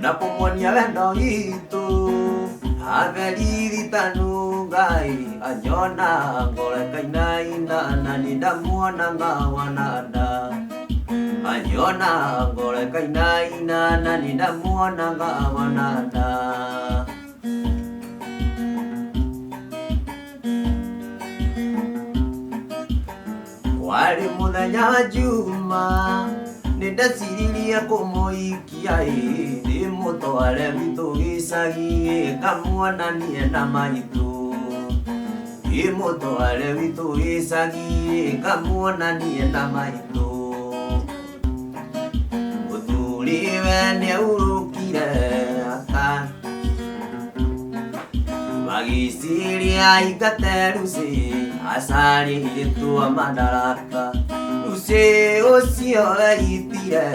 Ngwenda kũmuonia wendo witũ Aberirikanu Ngai anyona ngoro ĩkainaina na nĩndamuona ngawananda anyona ngoro ĩkainaina na nĩndamuona ngawananda. Kwarĩ mũthenya wa Juma nĩndeciririe kũmũikia ĩ ndĩmũtware gwitũ gĩcagi ngamuonanie na maitũ ndĩmũtware gwitũ gĩcagi ngamuonanie na maitũ. Mũthuriwe nĩaurũkire aka magĩciria aingate Lucy acarĩrĩtwo madaraka. Lucy ũcio eitire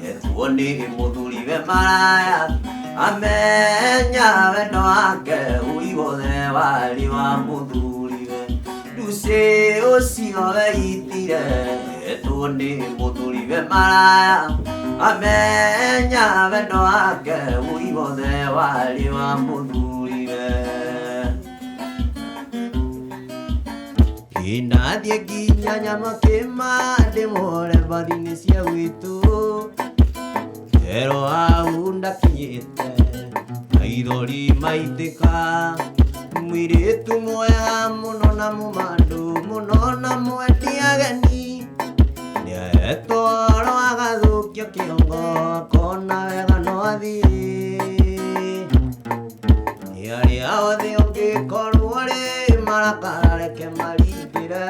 etwo nĩ mũthuriwe maraya amenya wendo wake ũri wothe warĩ wa mũthuriwe. Lucy ũcio eitire etwo nĩ mũthuriwe maraya amenya wendo wake ũri wothe warĩ wa mũthuriwe. Ndathiĩ nginya Nyamakĩma ndĩmũhore mbathi-inĩ cia gwitũ Ero hau ndakinyĩte maithori maitĩka mũirĩtu mwega mũno na mũmandũ mũno na mwendi ageni nĩetwaro agathũkio kĩongo akona wega no athiĩ arĩa othe ũngĩkorwo rĩ marakara reke maringĩre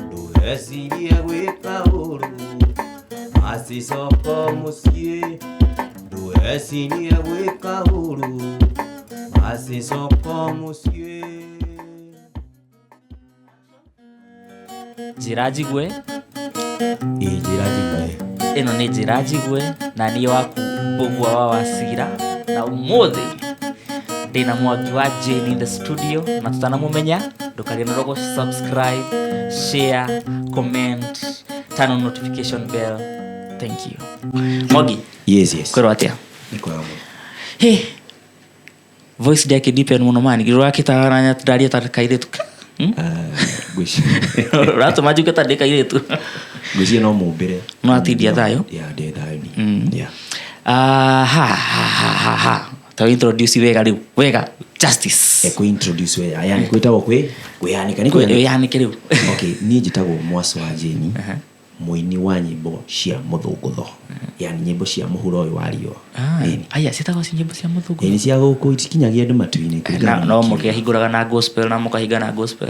ndũgecirie gwĩka ũru macicoka mũciĩ ndũgecirie gwĩka ũru macicoka mũciĩ. Njĩra njigue. Ĩ njĩra njigue. Ĩno nĩ njĩra njigue na niĩ waku Mbũgua wa Wacira, na ũmũthĩ ndĩna Mwangi wa Jane in the studio, na tũtanamũmenya ndũkariganĩrwo gũ subscribe, share, comment, turn on notification bell. Thank you. Mwangi. Yes, yes. Kwĩrwo atĩa? Nĩ kwega mũno. Hey, voice ndĩakĩ deepen mũno mani rũrakĩtaranya ndaria ta kairĩtu. Ũratũma njuke ta ndĩ kairĩtu. Ngwĩciria no mũmbĩre. No atindia thayũ? Yeah, ndĩ thayũ ni. Yeah. Ah, ha ha ha ha ha ta introduce wega rĩu wega justice. Kũ introduce wega yani kwĩtagwo kwĩ kwĩyanĩka nĩ kwĩyanĩka. Wĩyanĩke rĩu. Okay, niĩ njĩtagwo Mwaso wa Jane, mũini wa nyĩmbo cia mũthũngũtho, yani nyĩmbo cia mũhuro ũyũ wa riũa. Ah, aya ciĩtagwo ci nyĩmbo cia mũthũngũtho. Ĩni cia gũkũ itikinyagia andũ matu-inĩ kũringana na na no makiuga. mũkĩhingũraga na gospel na mũkahinga na gospel.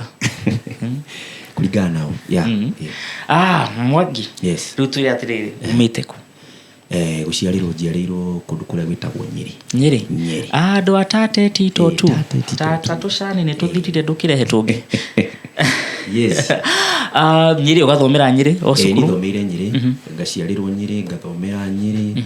Kũringana nao. Yeah. Yeah. Ah, Mwangi. Yes. Rĩu twĩre atĩrĩrĩ, umĩte kũ? Gũciarĩrwo njiarĩirwo kũndũ kũrĩa gwĩtagwo Nyĩrĩ. Nyĩrĩ? Nyĩrĩ. Ah, andũ a tate tito Ĩ, tu. tate tito Tata tu. tũcani nĩ tũthirire ndũkĩrehe tũngĩ. Yes. Ah, Nyĩrĩ ũgathomera Nyĩrĩ o Ĩ, cukuru? nithomeire Nyĩrĩ, ngaciarĩrwo Nyĩrĩ, ngathomera Nyĩrĩ,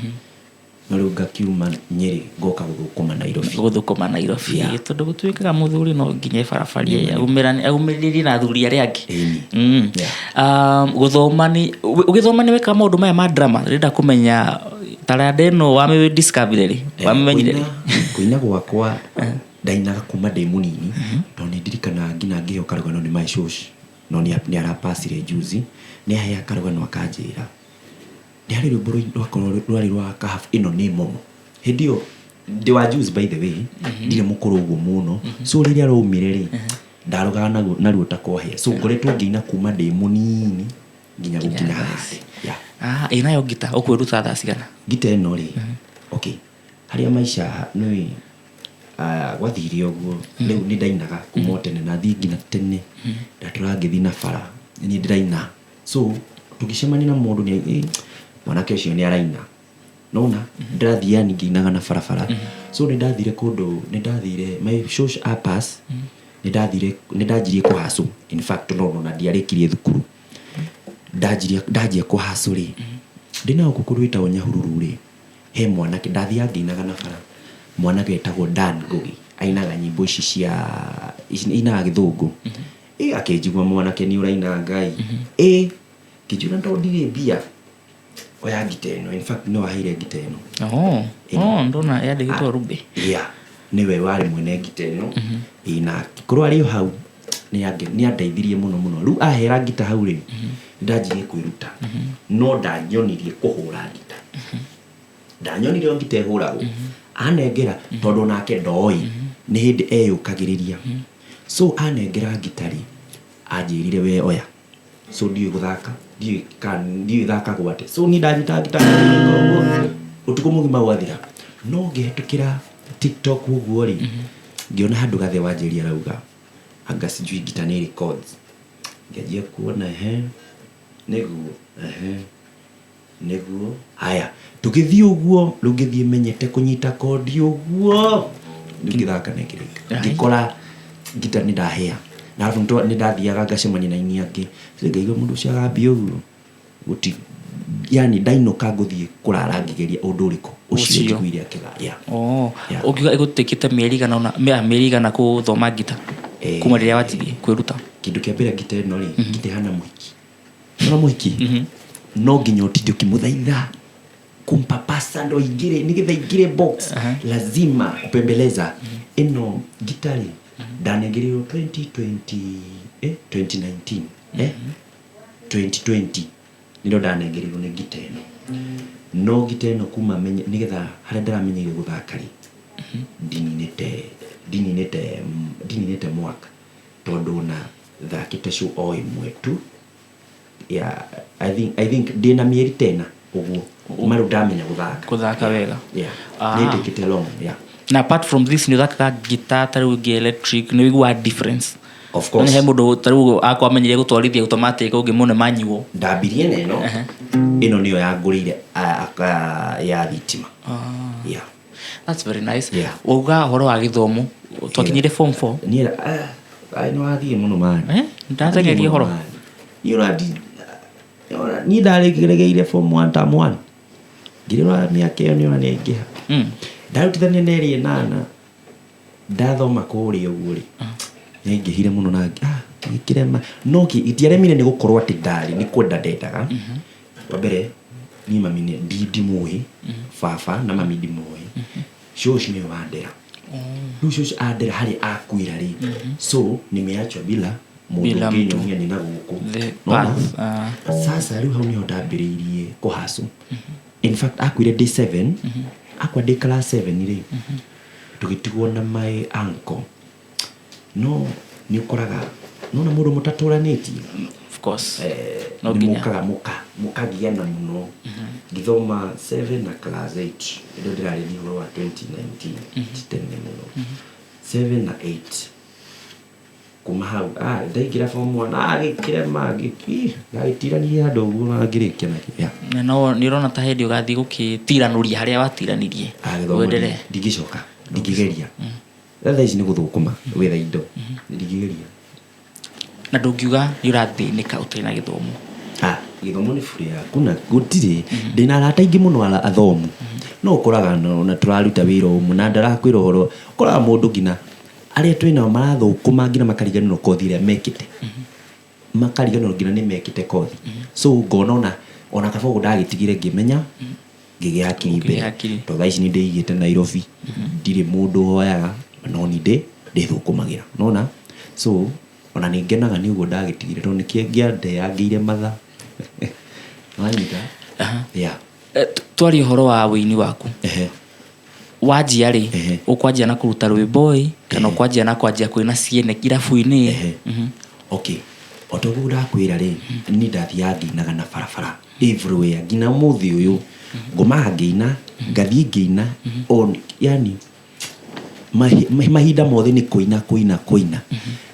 no rĩu ngakiuma Nyĩrĩ ngoka gũthũkũma Nairobi. Gũthũkũma Nairobi. Yeah. Tondũ gũtuĩkaga mũthuri no nginya ebarabarie aumĩrĩrie na athuri arĩa angĩ. Ĩni. Yeah. Gũthoma nĩ ũgĩthoma nĩ wekaga maũndũ maya ma drama, ndĩrenda kũmenya taranda ĩno wamĩ discover rĩ, wamĩmenyire rĩ? Kũina gwakwa ndainaga kuma ndĩ mũnini, tondũ nĩ ndirikanaga nginya ngĩheo karũgano nĩ my shosh, no nĩ arapacire juzi, nĩ ahea karũgano akanjĩra nĩ harĩ rwĩmbo rwakorwo rwarĩ rwa kahabu ĩno nĩ momo. Hĩndĩ ĩyo ndĩ wa juzi by the way, ndirĩ mũkũrũ ũguo mũno, so rĩrĩa rwaumire rĩ, ndarũgaga naruo ta kwahĩa, so ngoretwo ngĩina kuma ndĩ mũnini nginya gũkinya haha ndĩ. Yeah. Ah, ĩ nayo ngita ũkwĩruta thaa cigana? Ngita ĩno rĩ, okay, harĩa maica nĩ gwathire ũguo, rĩu nĩ ndainaga kuma o tene na thiĩ nginya tene, ndatũraga ngĩthiĩ na bara, niĩ ndĩraina, so tũgĩcemania na mũndũ nĩ mwanake ũcio nĩ araina, nona ndĩrathiĩ yani ngĩinaga na barabara, so nĩ ndathire kũndũ, nĩ ndathire my shosh a pass, nĩ ndathire, nĩ ndanjirie kũhacũ, in fact no ona ndiarĩkirie thukuru, ndanjirie ndanjia kũhacũ rĩ, ndĩna gũkũ kũndũ gwĩtagwo Nyahururu rĩ, he mwanake ndathiaga ngĩinaga na bara, mwanake wetagwo Dan Ngugi, ainaga nyĩmbo ici cia ainaga gĩthũngũ, ĩ akĩnjigua mwanake nĩ ũraina Ngai, ĩ ngĩnjĩra tondũ ndirĩ mbia, Oya ngita ĩno. In fact, no aheire ngita ĩno. Oh, Ĩno. oh, ndona yandĩkĩtwo Ruby. Yeah, nĩwe warĩ mwene ngita ĩno. Ĩĩ, na korwo arĩ o hau nĩ andeithirie mũno mũno. Rĩu ahera ngita hau rĩ, nĩndanjirie kwĩruta, no ndanyonirie kũhũra ngita, ndanyonire o ngita ĩhũragwo anengera, tondũ nake ndoĩ, nĩ hĩndĩ eyũkagĩrĩria. So anengera ngita rĩ, anjĩrire, "We oya." So ndiũĩ gũthaka, ndiũĩ kana ndiũĩ thakagwo atĩa. So niĩ ndanyita ngita ũguo ũtukũ mũgima gwathira. No ngĩhetũkĩra TikTok ũguo rĩ, ngĩona handũ Gathe Wanjĩri arauga anga sijui ngita nĩ ĩrĩ chords. Ngĩanjia kuona, ehe, nĩguo, ehe, nĩguo. Haya, tũgĩthiĩ ũguo. Rĩu ngĩthiĩ menyete kũnyita kondi ũguo, rĩu ngĩthaka na kĩrĩka, ngĩkora ngita nĩ ndahĩa. Na arabu nĩ ndathiaga ngacemania na aini angĩ. So ngaigua mũndũ ũcio agambia ũguo gũti, yani ndainũka ngũthiĩ kũrara ngĩgeria ũndũ ũrĩkũ ũcio Ũcio. njiguire akĩga, yeah. Oh, Yeah. ũngiuga ĩgũtuĩkĩte mĩeri igana ũna, mĩeri igana kũthoma ngita kuma rĩrĩa wanjirie kwĩruta? Kĩndũ kĩa mbere, ngita ĩno rĩ, ngita ĩhana mũhiki. Nona mũhiki no nginya ũtinde ũkĩmũthaitha, kumpapasa ndo ingire, nigetha ingire box. Lazima kupembeleza. Ĩno ngita rĩ, ndanengerirwo 2020, 2019, 2020 nĩrĩo ndanengerirwo nĩ ngita ĩno. No ngita ĩno kuma menye nigetha harĩa ndĩramenyeire gũthaka rĩ, ndininĩte mwaka, tondũ na thakĩte show o ĩmwe tu ya I think ndĩna mĩeri tena ũguo kuma rĩu ndamenya gũthaka. Gũthaka wega. Yeah. Ah. Nĩ ndĩkĩte long, yeah. Na apart from this, nĩ ũthakaga ngita ta rĩu ĩngĩ electric, nĩ ũiguaga difference? Of course. Nĩ he mũndũ ta rĩu akwa amenyire gũtwarithia automatic, ũngĩmũne manual? Ndambirie na ĩno. Ĩno nĩyo yangũrĩire ya thitima, yeah. That's very nice. Yeah. Wauga ũhoro wa gĩthomo, twakinyire form 4. Niĩ nĩ wathiĩ mũno mani. Eh, ndateng'eria ũhoro. Niĩ ndarĩregeire form 1 term 1, ngĩrĩra mĩaka ĩyo nĩona nĩ aingĩha. Ndarutithania na ĩrĩa ĩnana ndathoma kũrĩa ũguo rĩ, nĩaingĩhire mũno na gĩkĩrema. No gĩtiaremire, nĩ gũkorwo atĩ ndarĩ nĩ kwenda ndendaga. Wa mbere, niĩ mami ndimũĩ, baba na mami ndimũĩ, cũci nĩwe wandera. Rĩu cũci andera harĩa akuĩra rĩ, so nimeachwa bila mũndũ Bila mtu. ũngĩnyonia nĩ na gũkũ. The Nona? path, ah. Sasa rĩu hau nĩho ndambĩrĩirie kũhacu. In fact, akuire ndĩ 7, akwa ndĩ class 7 rĩ, tũgĩtigwo na my uncle. No nĩ ũkoraga nona mũndũ mũtatũranĩtie, Of course. No nĩ nginya. mũkaga mũkagiana mũno. Ngithoma 7 na class 8, ĩrĩa ndĩrarĩria ũhoro wa 2019, ti tene mũno, 7 na 8. Kuma hau ndaingĩra form 1, gĩkĩrema, ndagĩtiranirie handũ ũguo na ngĩrĩkia nakĩo, yeah. Na no nĩ ũrona ta hĩndĩ ũgathiĩ gũkĩtiranũria harĩa watiranirie? Ah, gĩthomo Ũendelee. ndingĩcoka, ndingĩgeria. Thaa ici nĩ gũthũkũma gwetha indo, ndingĩgeria. Na ndũngiuga nĩ ũrathĩnĩka ũtarĩ na gĩthomo? Ah, gĩthomo nĩ bure yaku na gũtirĩ. Ndĩna arata aingĩ mũno athomu, no ũkoraga na tũraruta wĩra ũmwe na ndarakwĩra ũhoro, ũkoraga mũndũ nginya arĩa twĩnao marathũkũma nginya makariganĩrwo kothi ĩrĩa mekĩte, makariganĩrwo nginya nĩ mekĩte kothi. So ngona ona kaba ũguo ndagĩtigire ngĩmenya, ngĩgĩa hakiri mbere. Ũkĩgĩa hakiri. Tondũ thaa ici nĩ ndĩigĩte Nairobi, ndirĩ mũndũ hoyaga, no nĩ ndĩthũkũmagĩra nona. So ona nĩ ngenaga nĩ ũguo ndagĩtigire, tondũ nĩ kĩangĩandeangĩire mathaa wanyita, yeah. Twarie ũhoro wa wĩini waku. Wanjia rĩ? Ũkwanjia na kũruta rwĩmbo ĩ, kana ũkwanjia na kwanjia kwĩna ciene kirabu-inĩ? Okay, o ta ũguo ndakwĩra rĩ, niĩ ndathiaga ngĩinaga na barabara everywhere. Nginya ũmũthĩ ũyũ ngomaga ngĩina, ngathiĩ ngĩina on, yani mahinda mothe nĩ kũina, kũina, kũina.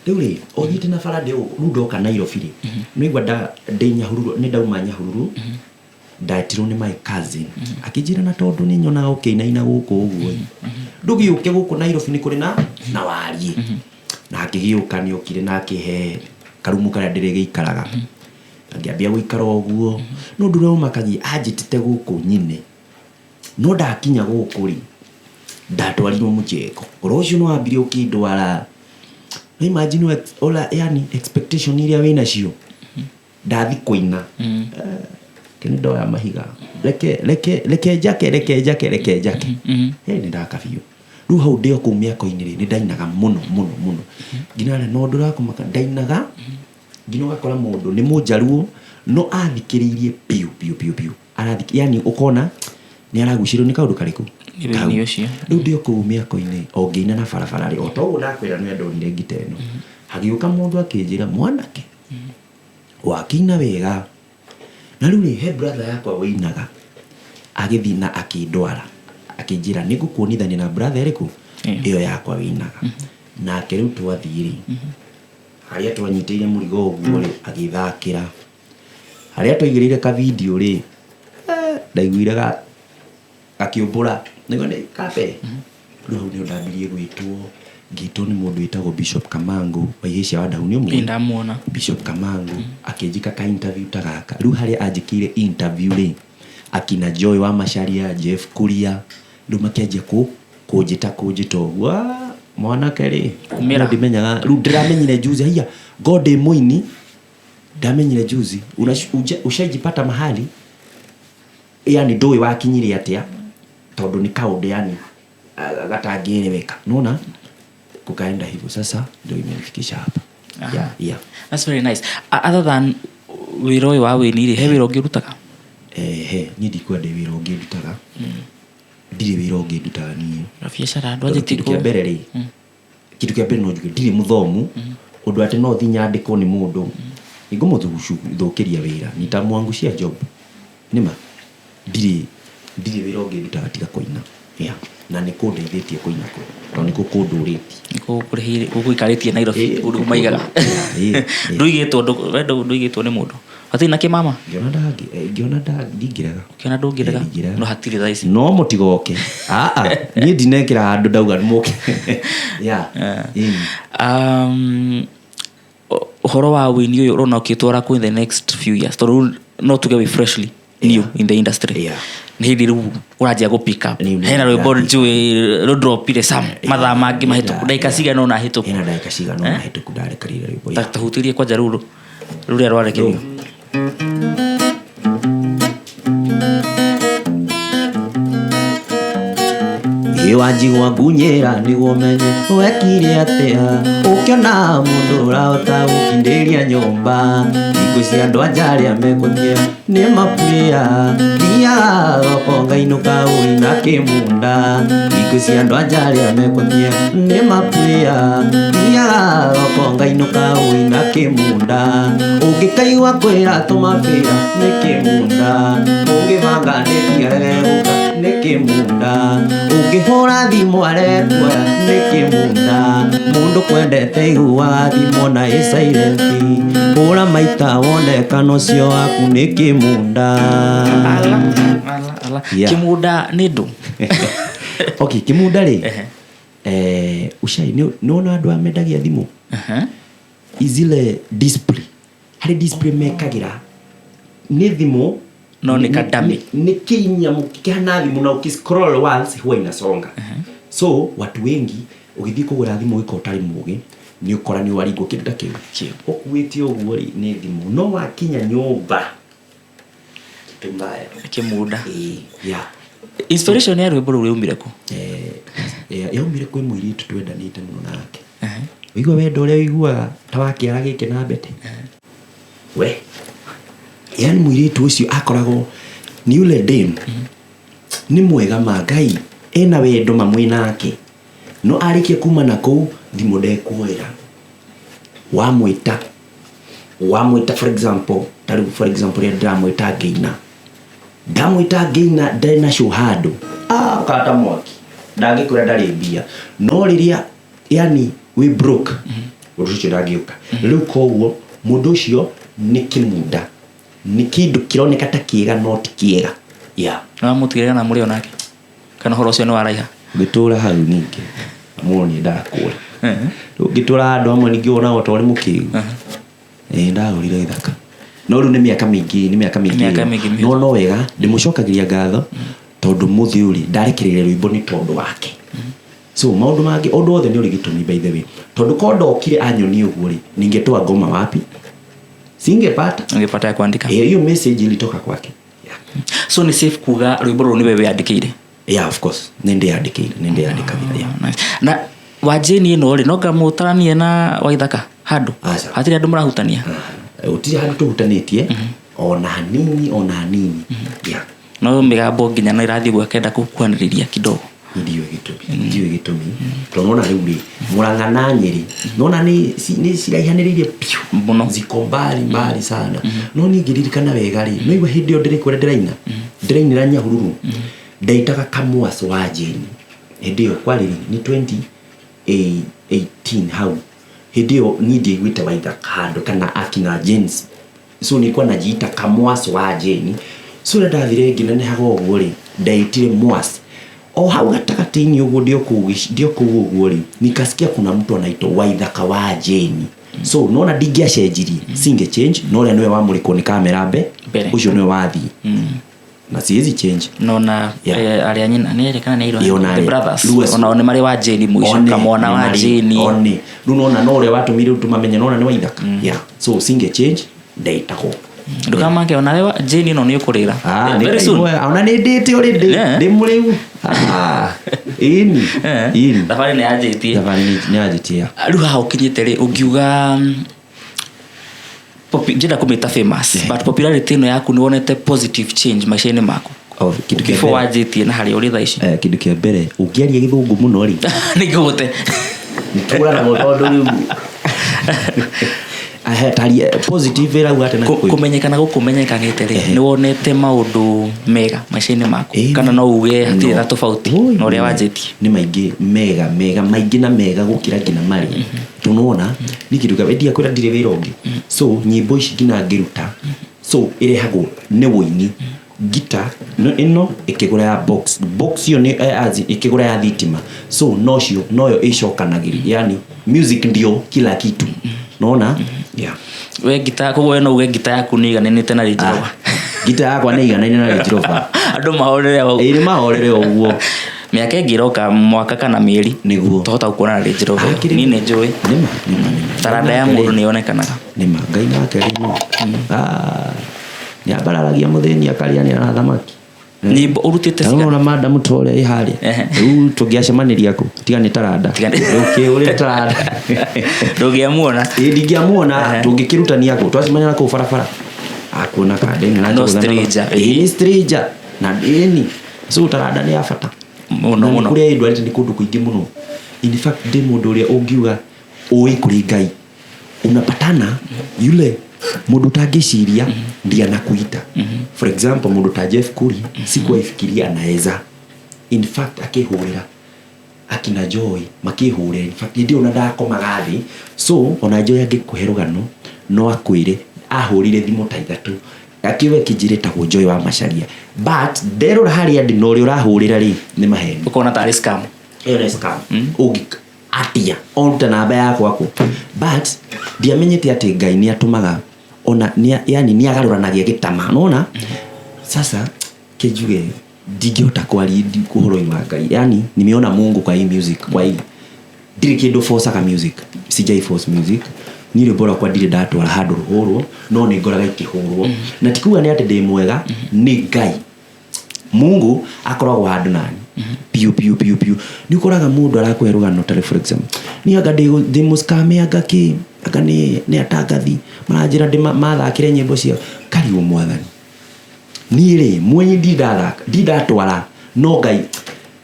Rĩu rĩ, o thiĩte na bara ndĩ gũkũ, rĩu ndoka Nairobi rĩ, nĩigua ndĩ Nyahururu, nĩ ndauma Nyahururu, ndetirwo nĩ my cousin, akĩnjĩra na tondũ nĩ nyonaga ũkĩinaina gũkũ ũguo ĩ, ndũgĩũke gũkũ Nairobi, nĩ kũrĩ na wariĩ. Na akĩgĩũka, nĩ okire na akĩhe karumu karĩa ndĩrĩgĩikaraga, na ngĩambia gũikara ũguo. No ũndũ ũrĩa ũmakagia, anjĩtĩte gũkũ nyine, no ndakinya gũkũ rĩ, ndatwarirwo mũchengo. Ũhoro ũcio nĩ wambire ũkĩndwara. No imagine yani expectation iria wĩnacio, ndathi kũina. Reke nĩ ndoya mahiga, reke reke reke njake, reke njake, reke njake. Nĩ ndaka biũ. Rĩu hau ndĩ o kũu mĩako-inĩ rĩ, nĩ ndainaga mũno mũno mũno nginya rĩ, no ũndũ ũrakũmaka, ndainaga nginya ũgakora mũndũ nĩ mũnjaruo no athikĩrĩirie biũ biũ biũ biũ, yani ũkona nĩ aragucĩrĩrio nĩ kaũndũ karĩkũ. Nĩ wĩini ũcio. Rĩu ndĩ o kũu mĩako-inĩ o ngĩina na barabara rĩ, o ta ũguo ndakwĩra nĩ ndonire ngita ĩno, hagĩũka mũndũ akĩnjĩra, "Mwanake, wakĩina wega." Na rĩu rĩ, he brother yakwa wĩinaga, agĩthiĩ na akĩndwara, akĩnjĩra nĩ ngũkuonithania na brother ĩrĩkũ ĩyo yakwa wĩinaga nake. Rĩu twathiĩ rĩ, harĩa twanyitĩire mũrigo ũguo rĩ, agĩthakĩra harĩa twaigĩrĩire ka video rĩ, ndaiguire gakĩũmbũra nĩguo nĩ ka mbere. Rĩu hau nĩho ndambirie gwĩtwo, ngĩtwo nĩ mũndũ wĩtagwo Bishop Kamangu wa Ihĩcia wa Ndahu, nĩ ũmũĩ? Ĩ, ndamuona. Bishop Kamangu akĩnjĩka ka interview ta gaka. Rĩu harĩa anjĩkĩire interview rĩ, akina Joy wa Macharia, Jeff Kuria, rĩu makĩanjia kũnjĩta ũguo. "Ah, mwanake rĩ." Kumĩra. No ndimenyaga, rĩu ndĩramenyire juzi, haiya, God ndĩ mũini, ndamenyire juzi. Ushaijipata mahali yani ndũĩ wakinyire atĩa, tondũ nĩ kaũndũ yani gatangĩeleweka, nona kukaenda hivyo, sasa ndio imenifikisha hapa, yeah. That's very nice. Other than wĩra ũyũ wa wĩini rĩ, he wĩra ũngĩ ũrutaga? He niĩ ndikwenda wĩra ũngĩ ndutaga, ndirĩ wĩra ũngĩ ndutaga niĩ. Na biacara Tondũ ndwanjĩtie? Kĩndũ kĩa mbere rĩ, kĩndũ kĩa mbere no njuge ndirĩ mũthomu ũndũ atĩ no thi nyandĩkwo nĩ mũndũ nĩngũmũthũkĩria wĩra, nitamwangushia job. Nĩma ndirĩ wĩra ũngĩ ndutaga tiga kũina, yeah. Na nĩ kũndeithĩtie kũina kũ tondũ nĩkuo kũndũrĩtie. Nĩkũkũrĩhĩire gũgũikarĩtie Nairobi. Ũndũ maigaga. Ndũigĩtwo we ndũigĩtwo nĩ mũndũ, hatirĩ na kĩmama? Ngĩona ndingĩrega. Ũkĩona ndũngĩrega? Ndingĩrega. No hatirĩ thaa ici. No mũtigoke, aa niĩ ndinekĩra handũ ndauga mũke, yeah. Ĩĩ. Ũhoro wa wĩini ũyũ ũrona ũkĩtwara kũ in the next few years? Tondũ rĩu no tuge wĩ freshly new in the industry. Nĩ hĩndĩ rĩu ũranjia gũ pick up. Rĩu nĩ Hena rwĩmbo ndĩra pick. njũĩ rũdropire some mathaa mangĩ mahĩtũku, ndagĩka cigana ũna hĩtũku. Ĩna ndagĩka cigana ũna hĩtũku ndarekarire rwĩmbo. Ta tahutĩrie kwanja rũu rũrĩa rwarekerio. Ĩ wanjigua ngunyĩra nĩguo menye wekire atĩa, ũkĩona mũndũ ũrahota gũkindĩria nyũmba. Hingo cia andũ anja arĩa mekũthia nĩ mapuĩa, thiaga thoko ngainũka ũina kĩmunda. Hingo cia andũ anja arĩa mekũthia nĩ mapuĩa, thiaga thoko ngainũka ũina kĩmunda. Ũngĩkaigua kwĩra tũmabĩra nĩ kĩmunda, ũngĩbanga nĩ gũka nĩ kĩmunda, ũngĩhũra thimũ arege kuoya nĩ kĩmunda. Mũndũ kwendete iguaga thimũ na ĩ silent, hũra maita wone kana ũcio waku nĩ kĩmunda. Ala, ala, ala. Yeah. Kĩmunda nĩ ndũ? Okay, kĩmunda rĩ, Ehe. Ushai nĩ wona andũ aya mendagia thimũ, izile display, harĩ display mekagĩra nĩ thimũ. No nĩ kadami. Nĩ kĩnyamũ kĩhana thimũ na ũkiscroll once huwa inasonga. So watu wengi ũgĩthiĩ kũgũra thimũ ũgĩkorwo ũtarĩ mũgĩ, nĩ ũkora nĩ waringwo kĩndũ ta kĩu. Kĩu. Ũkuĩte ũguo rĩ, nĩ thimũ, no wakinya nyũmba kitu mbaya. Kĩmunda. Ĩĩ, yeah. Inspiration ya rwĩmbo rũu yaumire kũ? Yaumire kwĩ mũirĩtu twendanĩte mũno nake. Ũigua wendo ũrĩa ũiguaga ta wa kĩara gĩkĩ na mbete we, yani mũirĩtu ũcio akoragwo nĩ ule dame nĩ mwega ma Ngai, ena wendo mamwe nake, no arĩkia kuma na kũu thimũ ndekuoera. Wamwĩta for example, ta rĩu for example rĩrĩa ndĩramwĩta ngĩina, ndamwĩta ngĩina ndarĩ na show handũ, ũkata mwaki, ndangĩkwĩra ndarĩ mbia. No rĩrĩa yani wĩ broke, ũndũ ũcio ndangĩũka. Rĩu koguo mũndũ ũcio nĩ kĩmunda, nĩ kĩndũ kĩroneka ta kĩega no ti kĩega, yeah. Na wamũtigĩrĩra na mũrĩ onake kana ũhoro ũcio nĩ waraiha? Ngĩtũra hau ningĩ mũno nĩ ndakũra. Rĩu ngĩtũra handũ hamwe ningĩ wonaga ta ũrĩ mũkĩgu. Ĩĩ, ndagũrire gĩthaka no rĩu nĩ mĩaka mĩingĩ, nĩ mĩaka mĩingĩ. Mĩaka mĩingĩ mĩhĩtũku. No wega ndĩmũcokagĩria ngatho tondũ mũthĩ ũyũ rĩ, ndarekereire rwĩmbo nĩ tondũ wake. So maũndũ mangĩ, ũndũ wothe nĩ ũrĩ gĩtũmi, by the way, tondũ ko ndokire anyonie ũguo rĩ, ningetoa ngoma wapi? Singepata. Ungepata ya kuandika. Hiyo message ilitoka kwake. So nĩ safe kuga rwĩmbo rũrũ nĩwe wĩyandĩkĩire? Yeah, of course, nĩ ndĩyandĩkĩire, nĩ ndĩyandĩkagĩra, yeah. Nice. Na wa Jane ĩno rĩ, no ngamũtaranie na Waithaka handũ? Aca. Hatirĩ andũ marahutania? Ah, gũtirĩ handũ tũhutanĩtie ona hanini, ona hanini, yeah. No mĩgambo nginya no ĩrathiĩ ũguo akenda gũkuhanĩrĩria kidogo. Ndiũĩ gĩtũmi, ndiũĩ gĩtũmi, tondũ nona rĩu rĩ, Mũrang'a na Nyĩrĩ nona nĩ ciraihanĩrĩirie biũ. Mũno. Ziko mbali mbali sana. No niĩ ngĩririkana wega rĩ, no igua hĩndĩ ĩyo ndĩrĩkwĩra ndĩraina, ndĩrainĩra Nyahururu, ndeitaga Kamwas wa Jane. Hĩndĩ ĩyo kwarĩ nĩ 2018 hau. Hĩndĩ ĩyo niĩ ndiaiguĩte Waithaka handũ kana akina James, so nilikuwa najiita Kamwas wa Jane. So rĩrĩa ndathire ngĩnenehaga ũguo rĩ, ndeitire Mwas o hau gatagatĩ-inĩ ũguo, ndio kũu ũguo rĩ, nikasikia kuna mtu anaitwa Waithaka wa Jane. So nona ndingĩacenjirie, singe change, no ũrĩa nĩwe wamũrĩkwo nĩ kamera Mbere. ũcio nĩwe wathiĩ na siwezi change. Nona Yeah. arĩa nyina nĩ erĩ kana nĩ Ĩyo airũ, na the arĩa. brothers, Rĩu onao nĩ marĩ wa Jane mũico. One, Kamwana nĩ wa marĩ- Jane. One rĩu nona no ũrĩa watũmire rĩu tũmamenye, nona nĩ Waithaka, yeah. So singe change, ndeitagwo. Ndũkamake onawe wa Jane ĩno nĩ ũkũrĩra. Ah, nĩ Very soon. ona nĩ ndĩte already. Yeah. Ndĩ mũrĩu. Ah, ĩni. Ĩni. Thabarĩ nĩ yanjĩtie. Thabarĩ nĩ yanjĩtie. Rĩu haha ũkinyĩte rĩ, ũngiuga ndĩrenda kũmĩta famous, but popularity ĩno yaku nĩ wonete positive change maica-inĩ maku? Oh, kĩndũ kĩa before mbere. wanjĩtie na harĩa ũrĩ thaa ici. Kĩndũ kĩa mbere, ũngĩaria gĩthũngũ mũno rĩ, nĩ ngũgũte. Nĩtũranago tondũ rĩu Ahe, taria positive ĩrauga atĩ na Gĩkũyũ. Kũmenyekana gũkũ menyekanĩte rĩ, nĩ wonete maũndũ mega maica-inĩ maku, Ĩĩ. kana no uge hatirĩ No. na tofauti Oi, na ũrĩa wanjĩtie? Nĩ maingĩ mega, mega maingĩ na mega gũkĩra nginya marĩa tũnona nĩ kĩndũ kĩa ndia kwĩra ndirĩ wĩra ũngĩ. So nyĩmbo ici nginya ngĩruta, so ĩrehagwo nĩ wũini ngita ĩno ĩkĩgũra ya box, box ĩyo nĩ as in, ĩkĩgũra ya thitima, so nocio noyo ĩcokanagĩria, yani music ndio kila kitu, nona, yeah. We ngita, koguo we no uge ngita yaku nĩ igananĩte na Range Rover? Ngita yakwa nĩ iganaine na Range Rover. Andũ mahorere hau. Ĩĩ, nĩ mahorere ũguo. Mĩaka ĩngĩ ĩroka, mwaka kana mĩeri, Nĩguo. tũhota gũkuona na Range Rover ĩyo. Akĩrĩ- Niĩ nĩ njũĩ Nĩma, nĩma, nĩma. taranda ya mũndũ nĩ yonekanaga. Nĩma, Ngai nake rĩ no nĩ ambararagia mũthĩni akarĩanĩra na thamaki. Nyĩmbo ũrutĩte cigana? Ona madamu ta ũrĩa ĩ harĩa. Rĩu tũngĩacemaniria kũ tiga nĩ taranda? Tiga nĩ- Ũkĩũrĩre taranda. Ndũngĩamuona. Ĩ, ndingĩamuona. Tũngĩkĩrutania kũ twacemania na kũu barabara, akuona kande na No stranger. Ĩ, nĩ stranger na ĩni. So taranda nĩ ya bata Mũno, Na nĩ mũno. kũrĩa ĩndwarĩte nĩ kũndũ kũingĩ mũno. In fact, ndĩ mũndũ ũrĩa ũngiuga ũĩ kũrĩ Ngai, unapatana yule mũndũ utangĩciria ndiye anakuita. For example, mũndũ ta Jeff Kuri, sikuwahi fikiria anaweza. In fact, akĩhũrĩra akina Joy makĩhũrĩra, in fact hĩndĩ ĩyo ona ndakomaga thĩ. So ona Joy angĩkũhe rũgano no akwĩre ahũrire thimũ ta ithatũ akiuga kĩnjĩre tagwo Joy wa Macharia, but nderora harĩa ndĩ na ũrĩa ũrahũrĩra rĩ, nĩ maheni. Ũkona tarĩ scam. Ĩyo nĩ scam. Ũngĩ atia oruta namba yakwa kũ? But ndiamenyete atĩ Ngai nĩ atũmaga ona nĩ, yani nĩ agarũranagia gĩtama, nona sasa kĩnjuge ndingĩhota kwaria ũhoro-inĩ wa Ngai. Yani nimeona Mungu kwa hii music, kwa hii ndirĩ kĩndũ forcaga music, sijai force music. Niĩ rwĩmbo rwakwa ndirĩ ndatwara handũ rũhũrwo, no nĩ ngoraga ikĩhũrwo, na ti kuga nĩ atĩ ndĩ mwega, nĩ Ngai. Mungu akoragwo handũ nani piu piu piu piu. Nĩ ũkoraga mũndũ arakũhe rũgano tarĩ, for example, niĩ anga ndĩ mũscam, anga kĩ, anga nĩ atangathi maranjĩra ndĩ mathakĩre nyĩmbo ciao. Kariũ mwathani, niĩ rĩ mwenye ndindathaka, ndindatwara, no Ngai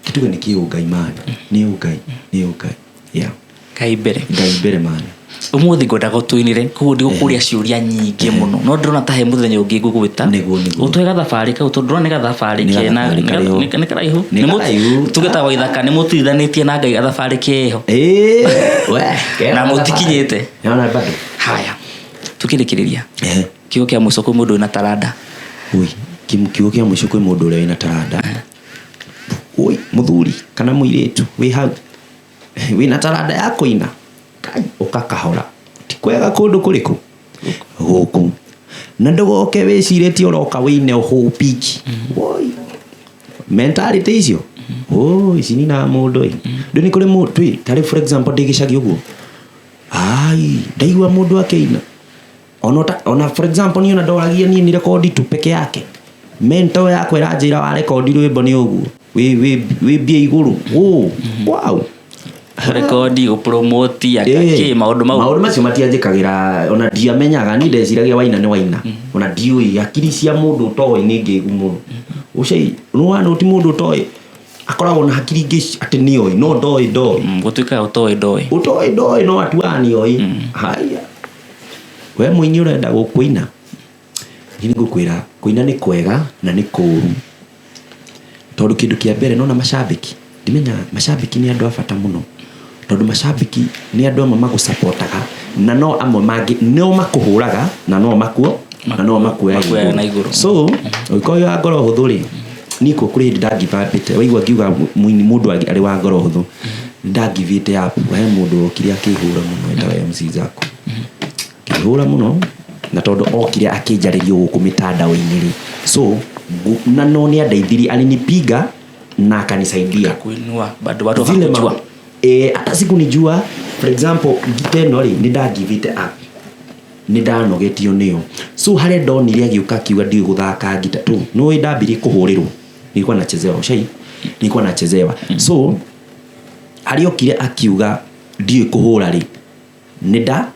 kĩtuge nĩ kĩ ũngai mani, nĩ ũngai, nĩ ũngai, yeah. Ngai mbere. Ngai mbere mani. Ũmũthĩ ngwendaga ũtũinĩre, koguo ndigũkũria ciũria nyingĩ mũno, no ndĩrona ta he mũthenya ũngĩ ngũgwĩta. Nĩguo, nĩguo. Ũtũhe gathabarĩ kau, tondũ ndĩrona nĩ gathabarĩ Nĩ kena gathabarĩ karĩho. nĩ karaihu. Nĩ karaihu. Tuge ta Waithaka nĩ mũtuithanĩtie na Ngai gathabarĩ keho. Ĩĩ, we, kena Na gathabarĩ. mũtikinyĩte. Nĩwona bado. Haya, tukĩrĩkĩrĩria, kiugo kĩa mũico kwĩ mũndũ wĩna taranda? Ui, kiugo kĩa mũico kwĩ mũndũ ũrĩa wĩna taranda. Ui, mũthuri kana mũirĩtu wĩ hau wĩna taranda ya kũina, Kai, ũka kahora, ti kwega kũndũ kũrĩkũ gũkũ, na ndũgoke wĩcirĩtie ũroka wĩine ũhũpiki. Woi, mentality icio, oi, ici ninaga mũndũ ĩ. Ndũ nĩ kũrĩ mũndũ tarĩ, for example, ndĩ gĩcagi ũguo, ai, ndaigua mũndũ akĩina ona, for example, niĩ ona ndoragia niĩ ni rekondi tu peke yake. Mentor yakwa ĩranjĩra wa rekondi rwĩmbo nĩ ũguo wĩ mbia igũrũ. Oh, wow. Rekondi gũpromoti Ĩĩ. akĩ maũndũ mau. Maũndũ macio matianjĩkagĩra, ona ndiamenyaga. Ni ndeciragia waina nĩ waina, ona ndiũĩ hakiri cia mũndũ ũtoĩ nĩ ngĩgu mũno. Ũcai nĩwana ti mũndũ ũtoĩ akoragwo na hakiri ingĩ atĩ nĩoĩ no ndoĩ ndoĩ. Gũtuĩkaga ũtoĩ ndoĩ. Ũtoĩ ndoĩ no atuaga nĩoĩ. Haya, we mũini ũrenda gũkũina, niĩ nĩngũkwĩra kũina nĩ kwega na nĩ kũũru, tondũ kĩndũ kĩa mbere nona macambĩki, ndimenyaga macambĩki nĩ andũ a bata mũno, tondũ macambĩki nĩ andũ amwe magũcapotaga na no amwe mangĩ no makũhũraga na no makuo na no makuoyaga Makuoyaga na igũrũ. So ũngĩkorwo wĩ wa ngoro hũthũ rĩ, niĩ kũ kũrĩ hĩndĩ ndangibambĩte waigua ngiuga mũini mũndũ arĩ wa ngoro hũthũ, ndangivĩte up. He mũndũ wokire akĩhũra mũno etawa MC Zaku, akĩhũra mũno, na tondũ okire akĩnjarĩria gũkũ mĩtandao-inĩ rĩ, so na no nĩ andeithirie, alinipiga na akanisaidia. Kuinua bado watu Zile wakakujua. Hata sikunijua. For example, ngita ĩno rĩ, nĩ ndangivĩte up, nĩ ndanogetio nĩyo. So harĩa ndonire agĩũka akiuga ndiũĩ gũthaka ngita tu, nĩũĩ ndambirie kũhũrĩrwo, nilikuwa nachezewa, ushai nilikuwa nachezewa. So harĩa okire akiuga ndiũĩ kũhũra rĩ, nĩ nda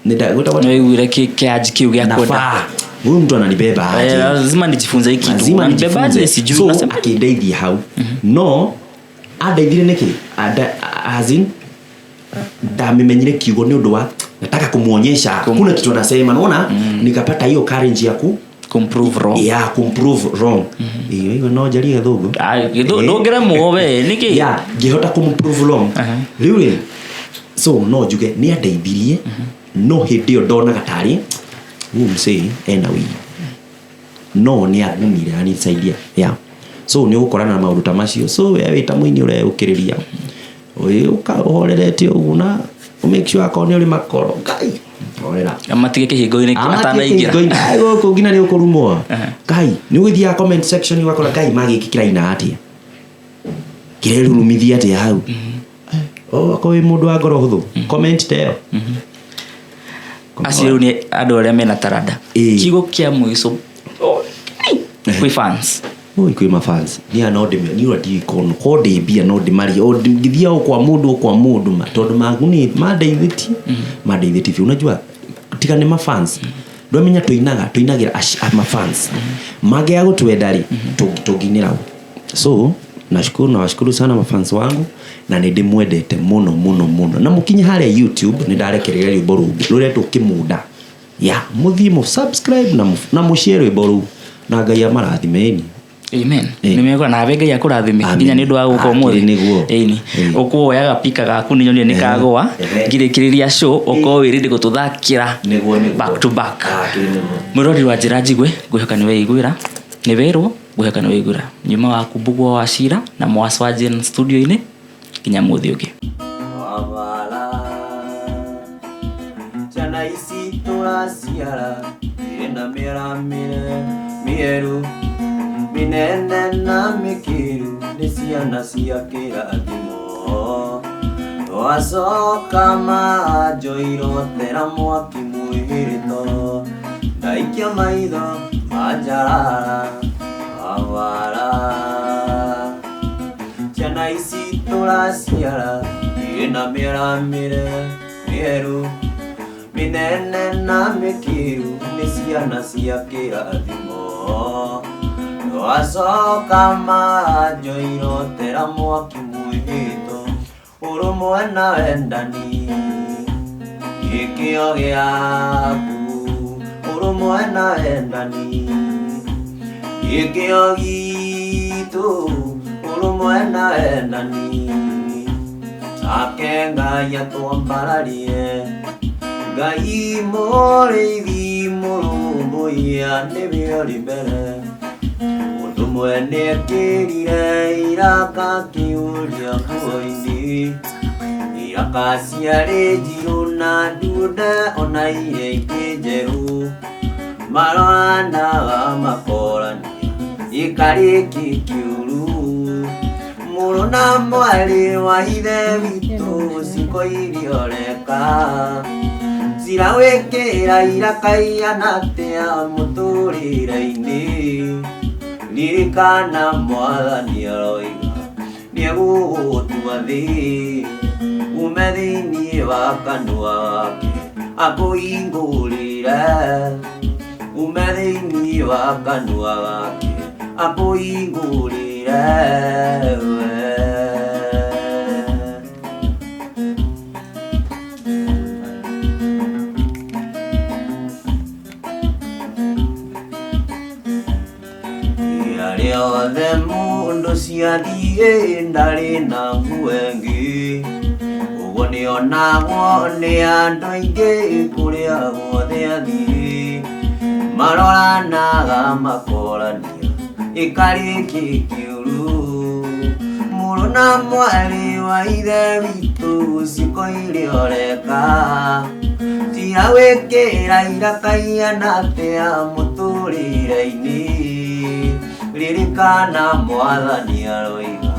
gwĩtagwo Nĩ waiguire kĩanji kĩu gĩa kwenda. Nafaa huyu mtu ananibeba aje? Eh, lazima nijifunze hii kitu. Lazima Unanibebaje nijifunze. sijui. So Unasema akĩndeithia hau, no andeithire nĩkĩ? As in, ndamĩmenyire kiugo nĩ ũndũ wa nataka kumuonyesha kuna kitu anasema, naona nikapata hiyo courage ya ku kumprove wrong. Ya kumprove wrong. Ĩyo ĩyo no njarie gĩthũngũ. Ah, ndũngĩremwo we nĩkĩ? Ya ngĩhota kumprove wrong. Rĩu rĩ, so no njuge nĩ andeithirie, no hĩndĩ ĩyo ndonaga tarĩ huyu msee ena wii, no nĩ angumire anisaidia. Yeah, so nĩ ũgũkorana na maũndũ ta macio. So we wĩ ta mũini ũreũkĩrĩria ũka ũhorerete ũguo na make sure akorwo nĩ ũrĩ makoro ngai horera. Amatige kĩhingo-inĩ atanaingĩra. Gũkũ nginya nĩ ũkũrumwo ngai nĩ ũgĩthiaga comment section ũgakora ngai magĩkĩ kĩraina atĩa, kĩrerurumithia atĩa hau. Oh, akorwo wĩ mũndũ wa ngoro hũthũ, comment ta ĩyo. Acio rĩu nĩ andũ arĩa mena taranda. Ĩĩ. Kiugo kĩa mũico, oh, kwĩ fans. Oi, kwĩ mafans niĩ no ndĩme niĩ ura ndiũĩ ko ndĩ mbia no ndĩmarie o ngĩthiaga o kwa mũndũ o kwa mũndũ ma tondũ maguni mandeithĩtie, mandeithĩtie biũ. Unajua tiga nĩ mafans, ndwamenya tũinaga tũinagĩra mafans mangĩaga gũtwenda rĩ, tũngĩinĩra ũ? So nashukuru, nawashukuru sana mafans wangu na nĩ ndĩmwendete mũno mũno mũno. Na mũkinye harĩa YouTube nĩ ndarekereria rwĩmbo rũngĩ rũretwo Kĩmunda ya mũthiĩ mũ subscribe na na mũshare rwĩmbo rũu na Ngai amarathime. Amen. Ĩĩ. Nĩ mekora nawe Ngai akũrathime Amen. nginya nĩ ũndũ wa gũka Ah, ũmũthĩ. kĩrĩ nĩguo. Ĩni. Ĩĩ. Ũkuoyaga pika gaku nĩ nyonire nĩ kagũa. Ehe. Ngĩrĩkĩrĩria show ũkorwo wĩ ready gũtũthakĩra Nĩguo, nĩguo. back to back. Ah, kĩrĩ nĩguo. Mwĩrori wa njĩra njigue, ngwĩhoka nĩ weiguĩra, nĩ werwo, ngwĩhoka nĩ weiguĩra. Nyuma waku Mbugua wa Cira na Mwas wa Jane studio-inĩ nginya mũthĩ ũngĩ. Wabala ciana ici tũraciara irĩ na mĩaramĩre mĩerũ mĩnene na mĩkĩru, nĩ ciana cia kĩrathimo. Twacoka manjoirotera mwaki mwĩhĩrĩto, ndaikia maitho manjarara. Wabala ciana ici tũraciara irĩ na mĩaramĩre mĩerũ mĩnene na mĩkĩru, nĩ ciana cia kĩrathimo. Twacoka manjoirotera mwaki mwĩhĩto, ũrũmwe na wendani gĩkĩo gĩaku, ũrũmwe na wendani gĩkĩo gitũ, ũrũmwe na wendani. Ake Ngai atwambararie, Ngai mũrĩithi mũrũmbũiya nĩwe ũrĩ mbere. Mũndũ mwene ekĩrire iraka kĩũria nguo-inĩ, iraka ciarĩ njirũ na ndune ona iria ingĩ njerũ, maroranaga makorania gĩkarĩ kĩ kĩũru. Mũrũ na mwarĩ wa ithe witũ ciko iria ũreka, cira wĩkĩra iraka ihana atĩa mũtũrĩre-inĩ. Ririkana mwathani aroiga nĩegũgũtua thĩ ume thĩinĩ wa kanua gake akũhingũrĩre ume thĩinĩ wa kanua gake akũhingũrĩre we. Arĩa othe mũndũ ciathiĩ ndarĩ na nguo ĩngĩ ũguo nĩonagwo nĩ andũ aingĩ kũrĩa guothe athiĩ maroranaga makorania ĩkarĩ kĩ kĩũru mũrũ na mwarĩ wa ithe witũ ciĩko iria ũreka tiga gwĩkĩra irakaihana atĩa mũtũrĩre-inĩ. Ririkana mwathani aroiga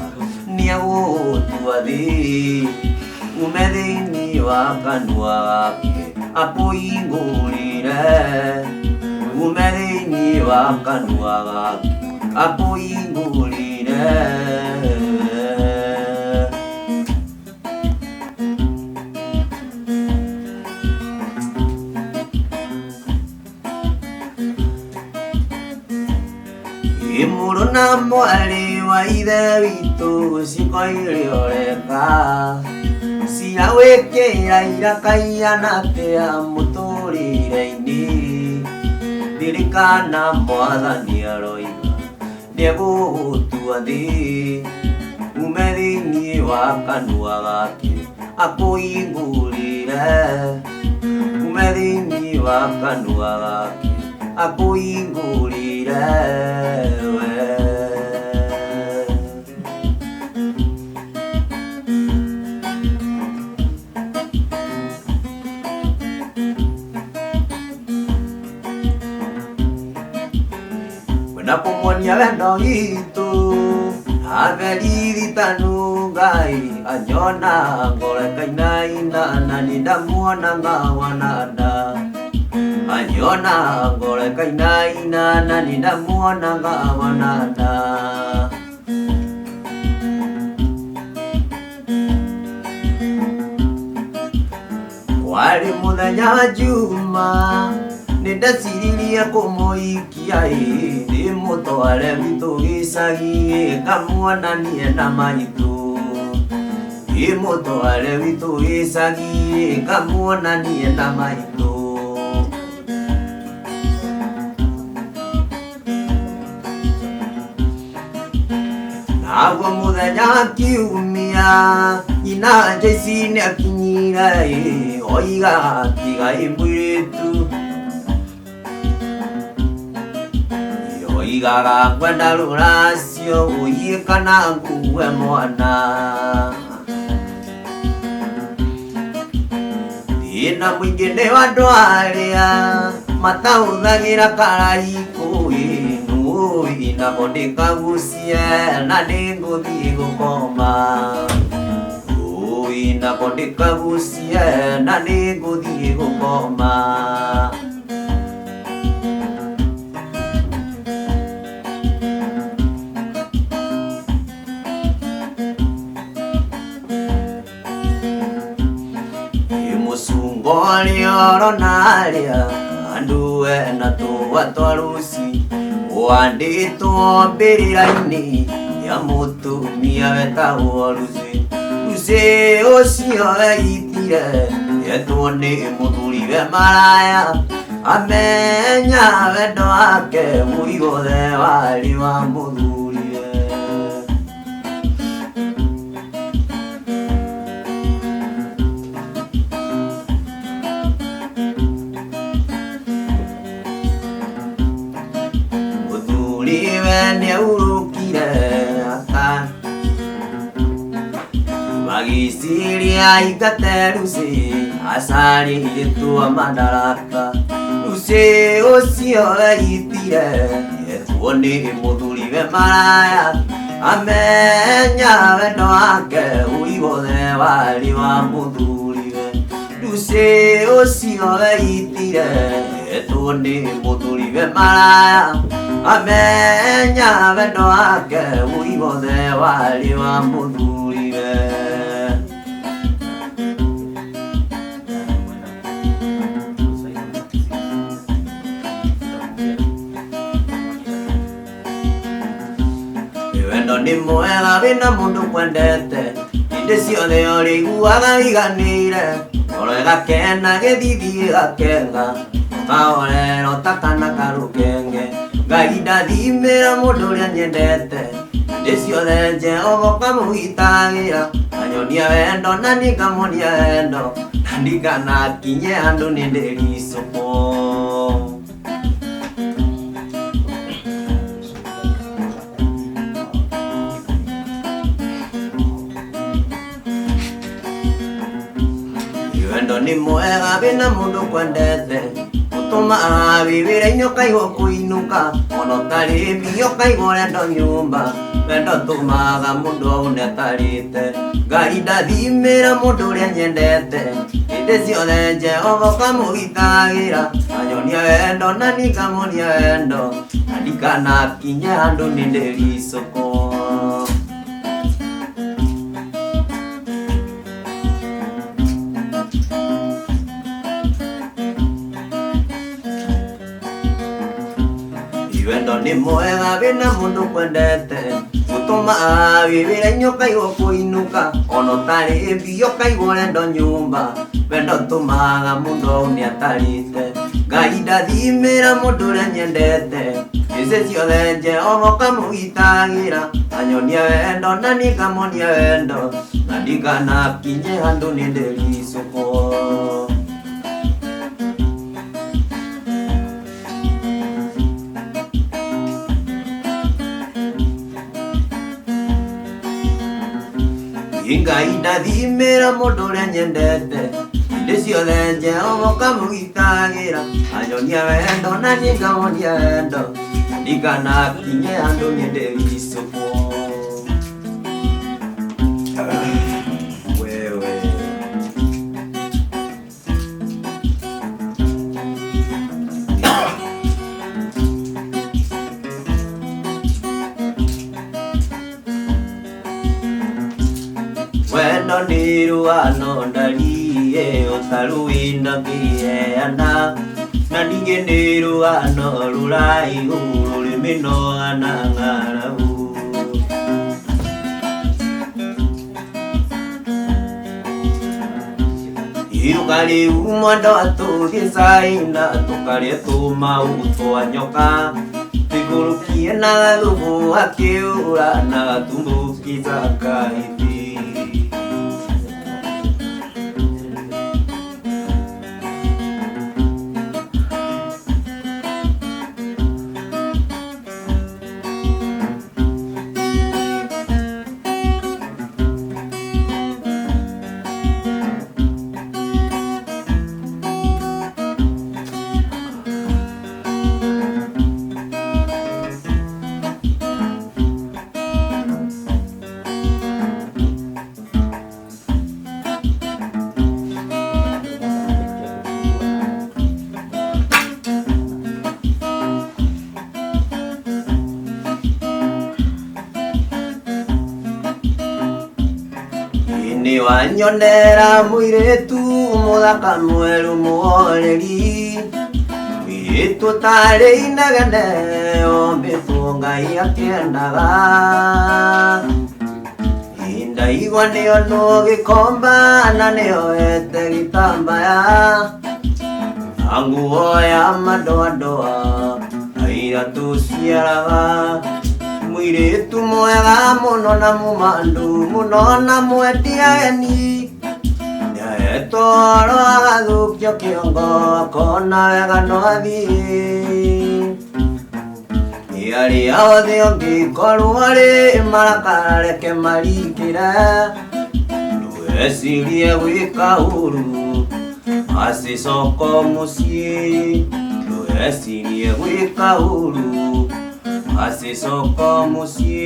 nĩegũgũtua thĩ ume thĩinĩ wa kanua gake akũhingũrĩre ume thĩinĩ wa kanua gake akũhingũrĩre. Mũrũ na mwarĩ wa ithe witũ ciĩko iria ũreka cia gwĩkĩra irakaihana atĩa mũtũrĩre-inĩ. Ririkana mwathani aroiga nĩegũgũtua thĩ ume thĩinĩ wa kanua gake akũhingũrĩre ume thĩinĩ wa kanua gake akũhingũrĩre we. Kwenda kũmuonia wendo witũ aberirikanu Ngai anyona ngoro ĩkainaina na nĩndamuona ngawananda anyona ngoro ĩkainaina na nĩndamuona ngawananda. Kwarĩ mũthenya wa Juma nĩndeciririe kũmũikia ĩ ndĩmũtware gwitũ gĩcagi ngamuonanie na maitũ ndĩmũtware gwitũ gĩcagi ngamuonanie na maitũ. Naguo mũthenya wa kiumia nyina Joyce nĩakinyire ĩ oiga tigai mũirĩtu oigaga ngwenda rũracio ũiye kana ngue mwana. Thĩna mũingĩ nĩ wa andũ arĩa matahũthagĩra karaikũ ĩ nũĩ nako ndĩkagucie na nĩngũthiĩ gũkoma ũĩ nako ndĩkagucie na nĩngũthiĩ gũkoma. Mũcungo ũrĩa ũrona arĩa andũ ena tũa twa rũci wandĩtwo mbĩrĩra-inĩ ya mũtumia wetagwo Lucy. Lucy ũcio eitire etwo nĩ mũthuriwe maraya amenya wendo wake wothe warĩ wa mũthuriwe. Mũthuriwe nĩaurũkire aka magĩciria aingate Lucy acarĩrĩtwo madaraka. Lucy ũcio eitire etwo nĩ mũthuriwe maraya amenya wendo wake wothe warĩ wa mũthuriwe. Lucy ũcio eitire etwo nĩ mũthuriwe maraya Amenya wendo wake wothe warĩ wa mũthuriwe. Wendo nĩ mwega wĩna mũndũ kwendete, hĩndĩ ciothe ũrĩiguaga iganĩire, ngoro ĩgakena gĩthithi gĩgakenga, ũkahorera ta kana karũkenge. Ngai ndathimĩra mũndũ ũrĩa nyendete, hĩndĩ ciothe Jehova ũkamũgitagĩra, anyonia wendo na niĩ ngamuonia wendo, na ndikanakinye handũ nĩ ndĩricũkwo. Wendo nĩ mwega wĩna mũndũ kwendete, ũtũmaga wĩ wĩra-inĩ ũkaigua kũinũka, ona ũtarĩ mbia ũkaigua ũrenda nyũmba, wendo ũtũmaga mũndũ aune atarĩte. Ngai ndathimĩra mũndũ ũrĩa nyendete, hĩndĩ ciothe Jehova ũkamũgitagĩra, anyonia wendo na niĩ ngamuonia wendo, na ndikanakinye handũ nĩ ndĩricũkwo. Wendo nĩ mwega wĩna mũndũ kwendete, ũtũmaga wĩ wĩra-inĩ ũkaigua kũinũka, ona ũtarĩ mbia ũkaigua ũrenda nyũmba, wendo ũtũmaga mũndũ aune atarĩte. Ngai ndathimĩra mũndũ ũrĩa nyendete, hĩndĩ ciothe Jehova ũkamũgitagĩra, anyonia wendo na niĩ ngamuonia wendo, na ndikanakinye handũ nĩ ndĩricũkwo. Ngai ndathimĩra mũndũ ũrĩa nyendete, hĩndĩ ciothe Jehova ũkamũgitagĩra, anyonia wendo na niĩ ngamuonia wendo, na ndikanakinye handũ nĩ ndĩricũkwo. Wewe wendo nĩ rũgano ndariĩ ũtaruinangĩheana, na ningĩ nĩ rũgano rũraihu rũrĩ mĩnoga na ng'aragu. Iruka rĩu mwendwa tũthiĩ Caina tũkarĩe tũmau twa nyoka, tũikũrũkie na gathubu gakĩũra na gatumbukiza kahithi. Nĩ wanyonera mũirĩtu mũthaka mwerũ mũhoreri, mũirĩtu ũtarĩ inegene ombĩtwo Ngai akĩendaga. Ndaigua nĩo nũ gĩkomba na nĩoete gĩtambaya, na nguo ya madoadoa na iratũ ciaraga. Mũirĩtu mwega mũno na mũmandu mũno na mwendi ageni, nĩahetwo ũhoro agathũkio kĩongo akona wega no athiĩ. Nĩ arĩa othe ũngĩkorwo rĩ marakara reke marikĩre, ndũgecirie gwĩka ũru macicoka mũciĩ, ndũgecirie gwĩka ũru macicoka mũciĩ.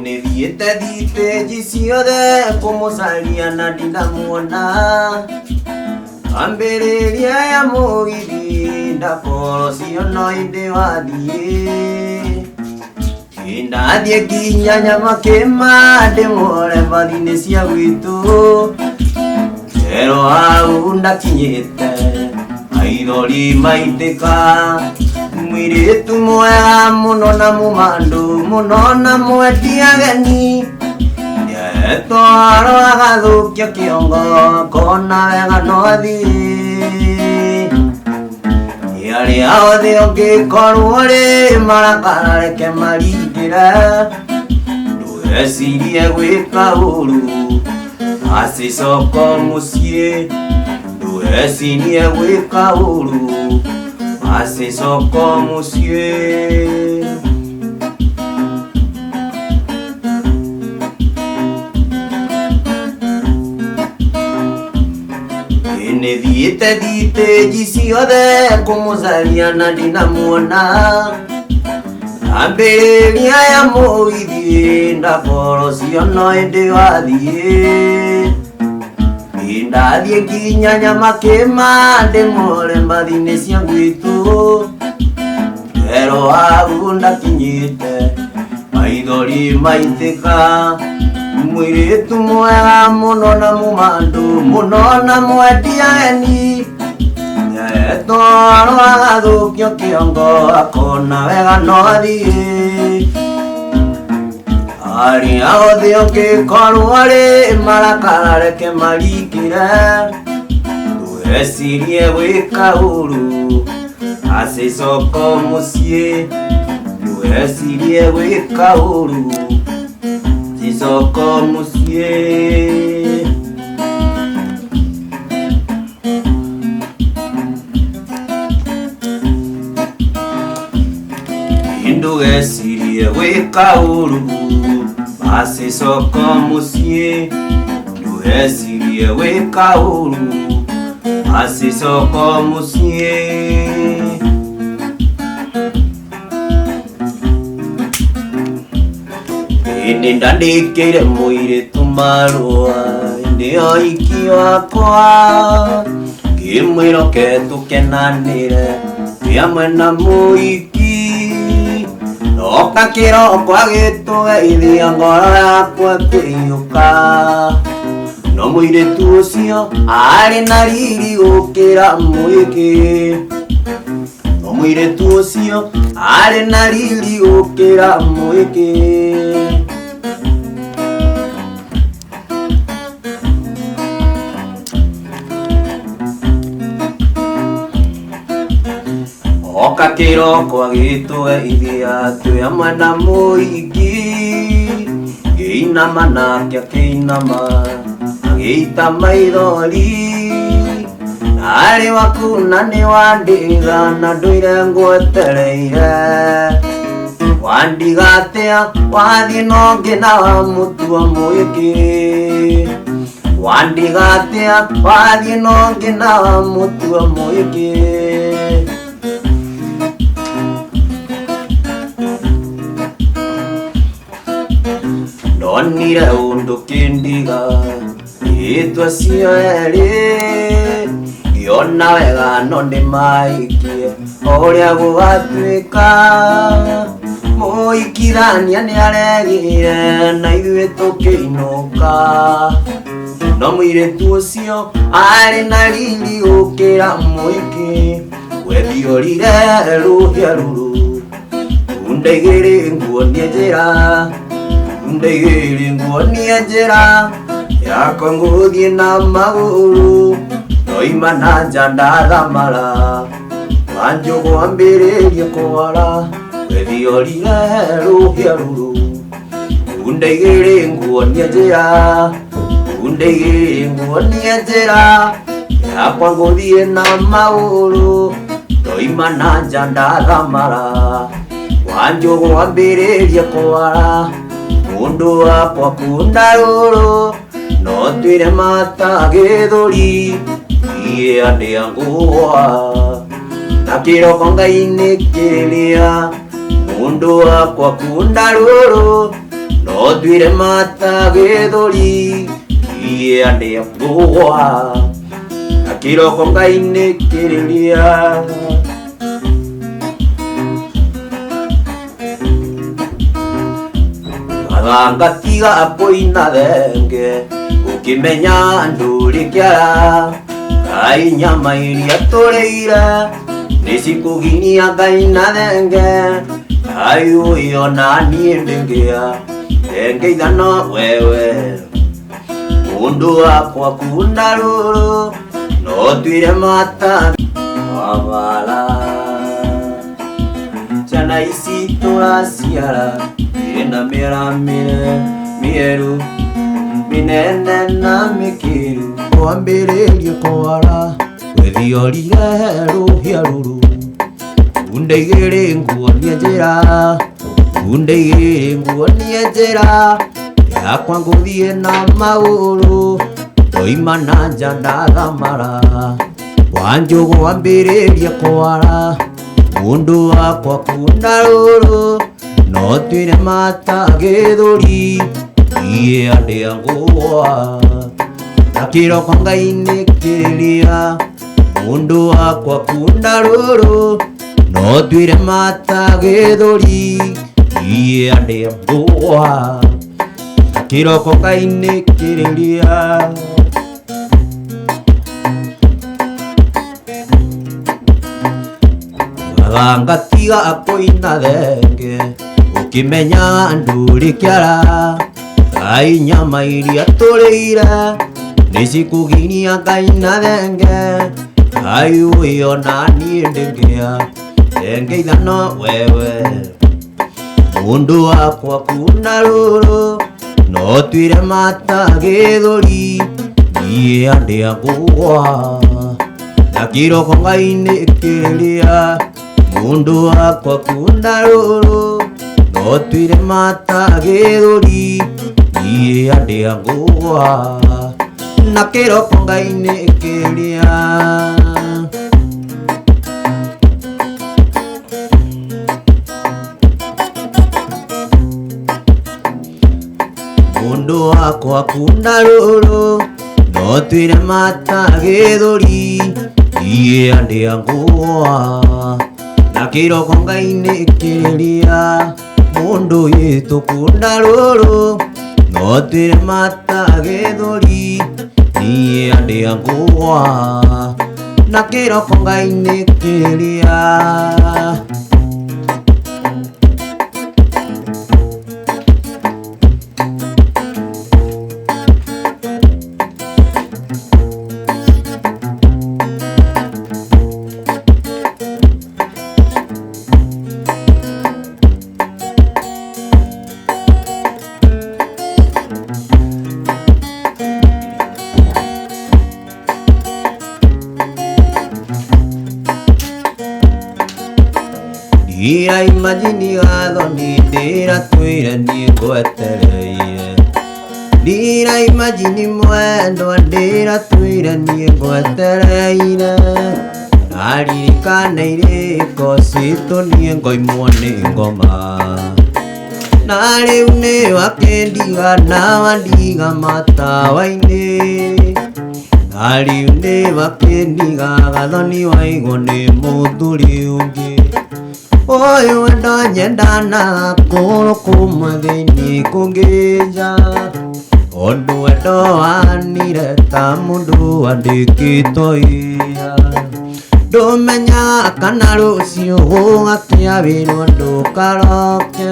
Nĩ thiĩte Thiĩte thitĩnji ciothe kũmũcaria na ndinamuona ambĩrĩria ya mũgithi ndakorwo cio no ĩndĩ wathiĩ ndathiĩ nginya Nyamakĩma ndĩmuone bathi-inĩ cia gwitũ ero hau ndakinyĩte maithori maitĩka mwĩrĩtu mwega mũno na mũmandũ mũno na mwendi ageni etwaro agathũkia kĩongo akona wega no athiĩ arĩa othe ũngĩkorwo rĩ marakara reke maringĩre ndũgecirie gwĩka ũru acicoko mũciĩ ndũgecirie gwĩka ũru acicoko mũciĩ. Nĩthiĩte thitĩnji ciothe kũmũcaria na ndinamuona ambĩrĩria ya mũgithi ndakorwo cio no ĩndĩ wathiĩ ndathiĩ nginya Nyamakĩma ndĩmuone mbathi-inĩ cia gwitũ ero hau ndakinyĩte maithori maitĩka mwĩrĩtu mwega mũno na mũmandũ mũno na mwendi ageni etwaro agathũkio kĩongo akona wega no athiĩ arĩa othe ũngĩkorwo rĩ marakara reke maringĩre ndũgecirie gwĩka ũru acicoko mũciĩ ndũgecirie gwĩka ũru acicoko mũciĩ. Ndũgecirie gwĩka ũru acicoko mũciĩ ndũgecirie gwĩka ũru acicoko mũciĩ. Ĩndĩ ndandĩkĩire mũirĩtu marũa ĩndĩ oiki wakwa ngĩmwĩra oke tũkenanĩre twĩ hamwe na mũhiki ndoka kĩroko agĩtũgeithia ngoro yakwa ĩkĩiyũka no mũirĩtu ũcio arĩ na riri gũkĩra mũhiki no mũirĩtu ũcio arĩ na riri gũkĩra mũhiki. Oka kĩroko agĩtũgeithia twĩ hamwe na mũhiki ngĩinama nake akĩinama agĩita maithori arĩ waku na nĩ wandiga na ndũire ngwetereire wandiga atĩa wathiĩ na ũngĩ na wamũtua mũhiki wandiga atĩa wathiĩ na ũngĩ na wamũtua mũhiki. Ndonire ũndũ kĩndiga ĩtwa cio erĩ ngĩona wega no ndĩmaikie o ũrĩa gũgatuĩka mũhikithania nĩaregire na ithuĩ tũkĩinũka no mũirĩtu ũcio arĩ na riri gũkĩra mũhiki wethiorire rũhĩa rũrũ bunda igĩrĩ nguonie njĩra bunda igĩrĩ nguonie njĩra yakwa ngũthiĩ na magũrũ ndoima na nja ndathamara wanjũgũ ambĩrĩrie kwara wethiorire rũhĩa rũrũ bunda igĩrĩ nguonie njĩra bunda igĩrĩ nguonie njĩra yakwa ngũthiĩ na magũrũ ndoima na nja ndathamara wanjũgũ ambĩrĩrie kwara mũndũ wakwa kunda rũrũ no twĩre mata gĩthũri ia ndĩangũa na kĩroko Ngai nĩ kĩrĩa mũndũ wakwa kunda rũrũ No twire mata gĩthũri ia ndĩakũgwa na kĩroko Ngai nĩkĩrĩria. Gatiga kũina thenge ũkĩmenya ndũrĩ kĩara Ngai nyama iria tũrĩire nĩcikũginia ngaina thenge Ngai ũyũ ona niĩ ndĩngĩa thenge ithano wewe mũndũ wakwa kunda rũrũ no twire mata wabara ciana ici tũraciara irĩ na mĩaramĩre mĩerũ mĩnene na mĩkĩru kwambĩrĩria kwara wethiorire rũhĩa rũrũ bunda igĩrĩ nguonie njĩra bunda igĩrĩ nguonie njĩra yakwa ngũthiĩ na magũrũ ndoima na nja ndathamara Wanjũgũ wambĩrĩria kwara mũndũ wakwa kunda rũrũ no twire mata gĩthũri ia ndĩangũa na kĩroko Ngai nĩkĩrĩria mũndũ wakwa kunda rũrũ no twire mata gĩthũri ia ndĩangũa na kĩroko Ngai nĩkĩrĩria. Gatiga kũina thenge ũkĩmenya ndũrĩ kĩara Ngai nyama iria tũrĩire nĩcikũginia ngaina thenge Ngai ũyũ ona niĩ ndĩngĩa thenge ithano wewe mũndũ wakwa kunda rũrũ no twire mata gĩthũri niĩ ndĩangũgwa na kĩroko Ngai nĩkĩrĩria mũndũ wakwa kunda rũrũ no twire mata gĩthũri niĩ ndĩangũgwa na kĩroko Ngai nĩkĩrĩria. Mũndũ wakwa kunda rũrũ no twire mata gĩthũri niĩ ndĩangũgwa na kĩroko Ngai nĩkĩrĩria mũndũ witũ kunda rũrũ no twire mata gĩthũri niĩ ndĩangũgwa na kĩroko Ngai nĩkĩrĩria. Ndira imagine gathoni ndĩratwĩre niĩ ngwetereire Ndira imagine mwendwa ndĩratwĩre niĩ ngwetereire Ndaririkana irĩko citũ niĩ ngoimwo nĩ ngoma Na rĩu nĩwakĩndiga na wandiga matawa-inĩ Na rĩu nĩwakĩndiga gathoni waigwo nĩ mũthuri ũngĩ Ũyũ wendo nyendanaga kũgũrũ kũmwe thĩinĩ kũngĩ nja Ũndũ wendo wanire ta mũndũ wandĩkĩtwo wĩra Ndũmenyaga kana rũciũ gũgakĩa wĩrwo ndũkaroke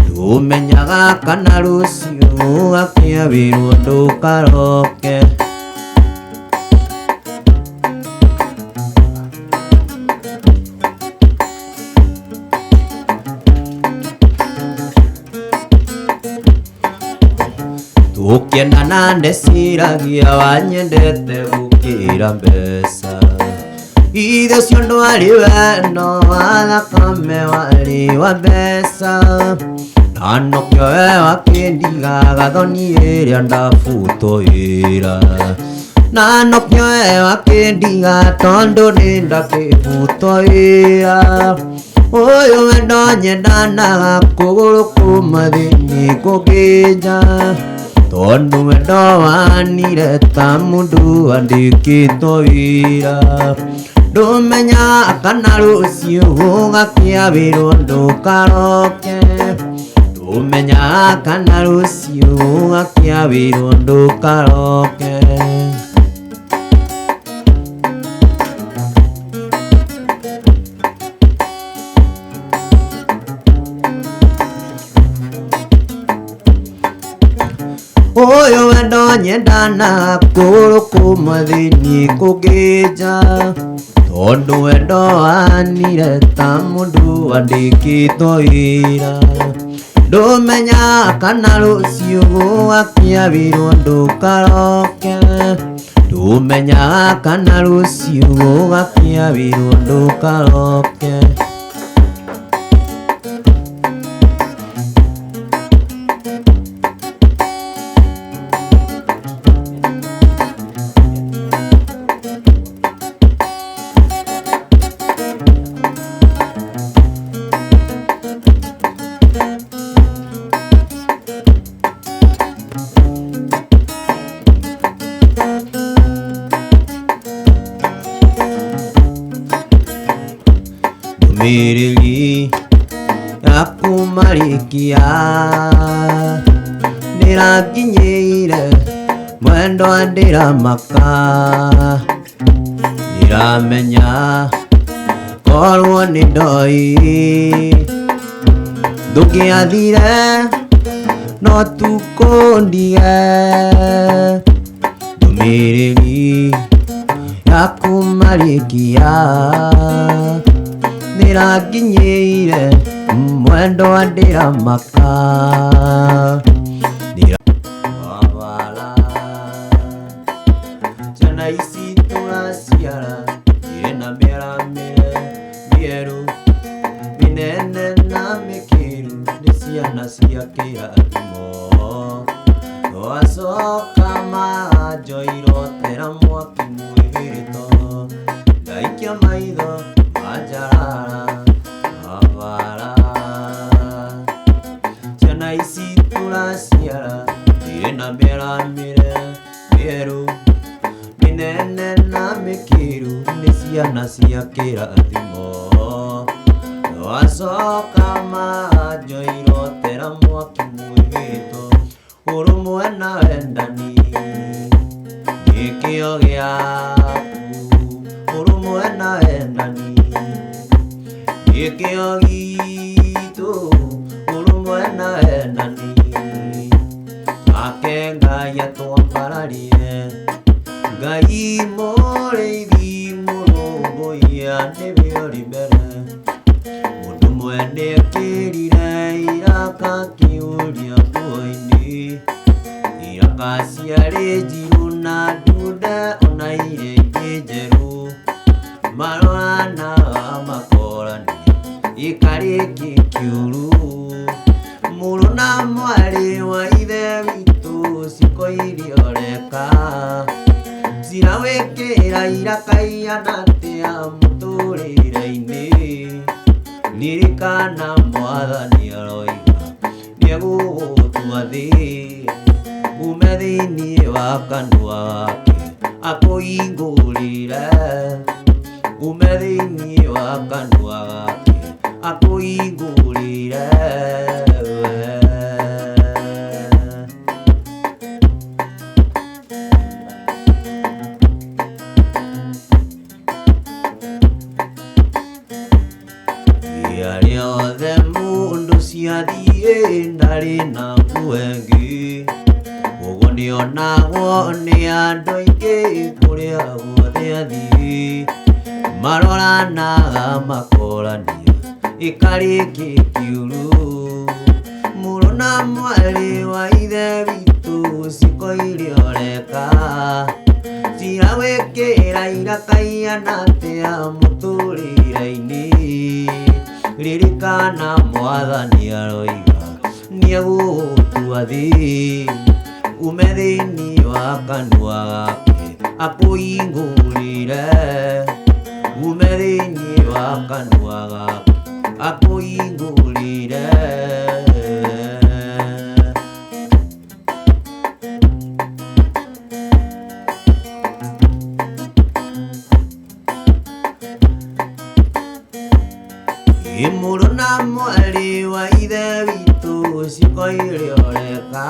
Ndũmenyaga kana rũciũ gũgakĩa wĩrwo ndũkaroke. Tũkĩendana ndeciragia wanyendete gũkĩra mbeca Ithe ũcio ndwarĩ wendo wa thakame warĩ wa mbeca Na nokĩo we wakĩndiga gathoni ĩrĩa ndabutwo wĩra Na nokĩo we wakĩndiga tondũ nĩ ndakĩbutwo wĩra Ũyũ wendo nyendanaga kũgũrũ kuma thĩinĩ kũngĩnja tondũ wendo wanire ta mũndũ andĩkĩtwo wĩra ndũmenya kana rũciũ gũgakĩa wĩrwo ndũkaroke ndũmenya kana rũciũ gũgakĩa wĩrwo ndũkaroke. Ũyũ wendo nyendanaga kũgũrũ kuma thĩinĩ kũngĩnja tondũ wendo wanire ta mũndũ andĩkĩtwo wĩra ndũmenya kana rũciũ gũgakĩa wĩrwo ndũkaroke ndũmenya kana rũciũ gũgakĩa wĩrwo ndũkaroke. Ndũmĩrĩri ya kũmarĩkia nĩranginyĩire mwendwa ndĩramaka ndĩramenya korwo nĩ ndoi ndũngĩathire no tukũndige. Ndũmĩrĩri ya kũmarĩkia nĩranginyĩire mwendwa ndĩramaka ndĩramabara ciana ici tũraciara irĩ na mĩaramĩre mĩerũ mĩnene na mĩkĩru nĩ ciana cia kĩrathimo twacoka manjoirwo tera mwaki mwĩhĩrĩto ndaikia maitho manjarara mabara ciana ici tũraciara irĩ na mĩaramĩre mĩerũ mĩnene na mĩkĩru nĩ ciana cia kĩrathimo twacoka manjoirwo tera mwaki mwĩhĩrĩto ũrũmwe na wendani nĩkĩo gĩaku ũrũmwe na wendani nĩkĩo gitũ ũrũmwe na wendani nake Ngai atwambararie Ngai mũrĩithi mũrũmbũiya nĩwe ũrĩ mbere mũndũ mwene ekĩrire iraka kĩũria nguo-inĩ iraka ciarĩ njirũ na ndune ona iria ingĩ njerũ maroranaga makorania gĩkarĩ kĩ kĩũru mũrũ na mwarĩ wa ithe witũ ciĩko iria ũreka cirawĩkĩra iraka ihana atĩa mũtũrĩre-inĩ ririkana mwathani aroiga nĩegũgũtua thĩ ume thĩinĩ wa kanua gake akũhingũrĩre ume thĩinĩ wa kanua gake akũhingũrĩre. Arĩa othe mũndũ ciathiĩ ndarĩ na nguo ĩngĩ ũguo nĩonagwo nĩ andũ aingĩ kũrĩa guothe athiĩ maroranaga makorania gĩkarĩ kĩ kĩũru mũrũ na mwarĩ wa ithe witũ ciĩko iria ũreka cirawĩkĩra iraka ihana atĩa mũtũrĩre-inĩ ririkana mwathani aroiga nĩegũgũtua thĩ ume thĩinĩ wa kanua gake akũhingũrĩre ume thĩinĩ wa kanua gake Akũhingũrĩre. Mũrũ na mwarĩ wa ithe witũ ciĩko iria ũreka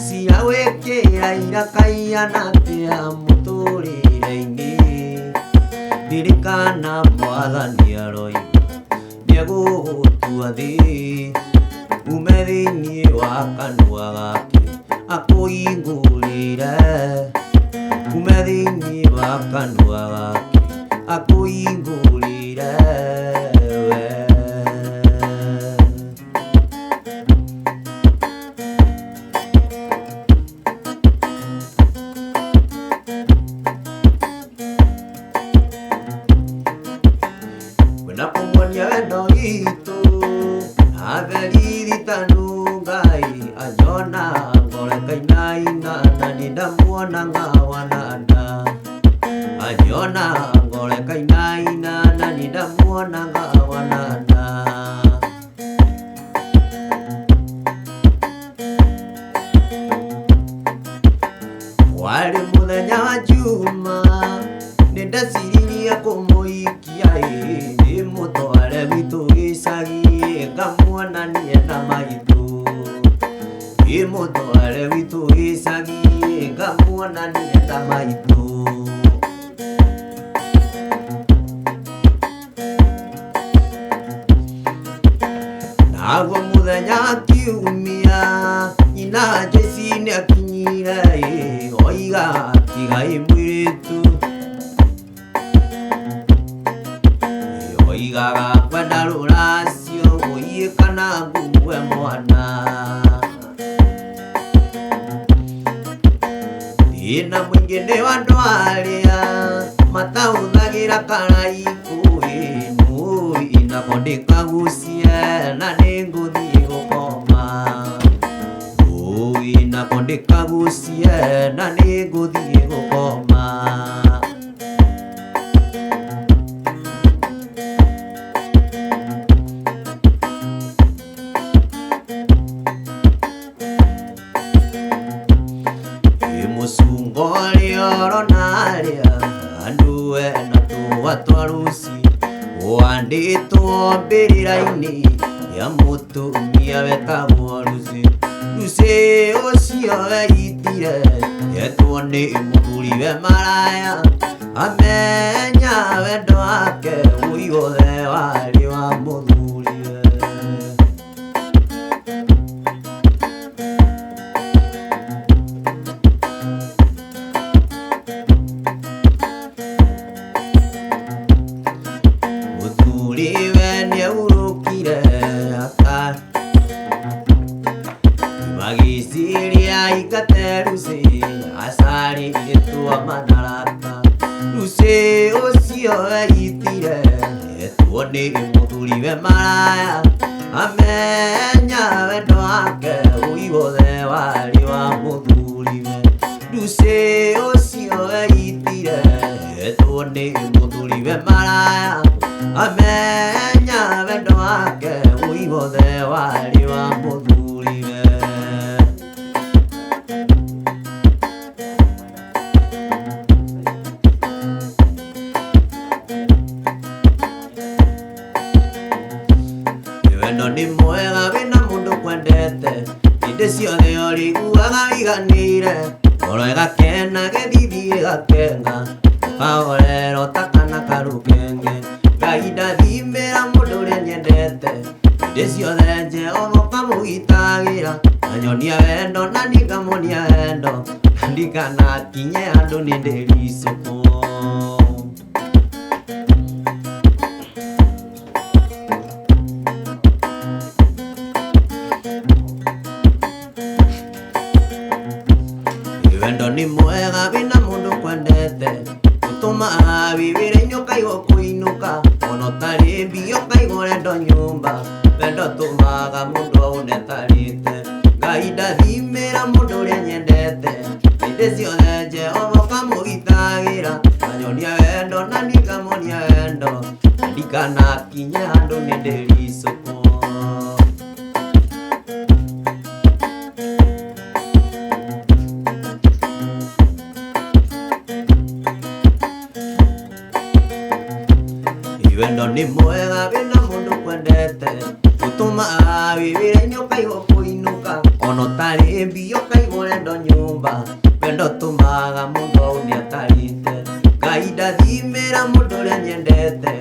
cia gwĩkĩra irakaiyana atĩa mũtũrĩre-inĩ. Ririkana Mwathani aroiga nĩegũgũtua thĩ ume thĩinĩ wa kanua gake akũhingũrĩre, ume thĩinĩ wa kanua gake akũhingũrĩre. Kwenda kũmuonia wendo witũ atheriritanu Ngai anjona ngoro ĩkainaina na niĩ ndamuona ngawananda. Anjona ngoro ĩkainaina na niĩ ndamuona ngawananda. Warĩ mũthenya wa Juma nĩndeciririe kũmũhikia ĩ ndĩmũtware gwitũ gĩcagi ngamuonanie na maitũ. Ndĩmũtware gwitũ gĩcagi ngamuonanie na maitũ. Naguo mũthenya wa kiumia nyina Joyce nĩakinyire ĩ oiga tigai mũirĩtu. Oigaga kwenda rũracio ũiĩ kana ngue mwana. Thĩna mũingĩ nĩ wa andũ arĩa matahũthagĩra karaikũ ĩ nũĩ nako ndĩkagucie na nĩngũthiĩ gũkoma. Ũĩ nako ndĩkagucie na nĩngũthiĩ gũkoma. Mũcungo ũrĩa ũrona arĩa andũ ena tũa twa rũci wandĩtwo mbĩrĩra-inĩ ya mũtumia wetagwo Lucy. Lucy ũcio weitire etwo nĩ mũthuriwe maraya amenya wendo wake ũi wothe warĩ wa mũthuriwe. Mũthuriwe nĩaurũkire aka magĩciria aingate Lucy acarĩrĩtwo madaraka. Lucy ũcio weitire etwo nĩ mũthuriwe maraya amenya wendo wake ũi wothe warĩ wa mũthuriwe. Lucy ũcio weitire etwo nĩ mũthuriwe maraya amenya wendo wake ũi wothe warĩ wa mũthuriwe. Wendo nĩ mwega wĩna mũndũ kwendete hĩndĩ ciothe ũrĩiguaga wĩiganĩire ngoro ĩgakena gĩthithi gĩgakenga ũkahorera ta kana karũkenge. Ngai ndathimĩra mũndũ ũrĩa nyendete hĩndĩ ciothe Jehova ũkamũgitagĩra anyonia wendo na niĩ ngamuonia wendo na ndikanakinye handũ nĩ ndĩricũkwo. Wendo nĩ mwega wĩna mũndũ kwendete ũtũmaga wĩ wĩra-inĩ ũkaigua kũinũka ona ũtarĩ mbia ũkaigua ũrendwo nyũmba. Wendo ũtũmaga mũndũ aune atarĩte. Ngai ndathimĩra mũndũ ũrĩa nyendete hĩndĩ ciothe Jehova ũkamũgitagĩra anyonia wendo na niĩ ngamuonia wendo na ndikanakinye handũ nĩ Nĩ mwega wĩna mũndũ kwendete gũtũmaga wĩ wĩra-inĩ ũkaigua kũinũka ona ũtarĩ mbia ũkaigua ũrenda nyũmba wendo ũtũmaga mũndũ aune atarĩte Ngai ndathimĩra mũndũ ũrĩa nyendete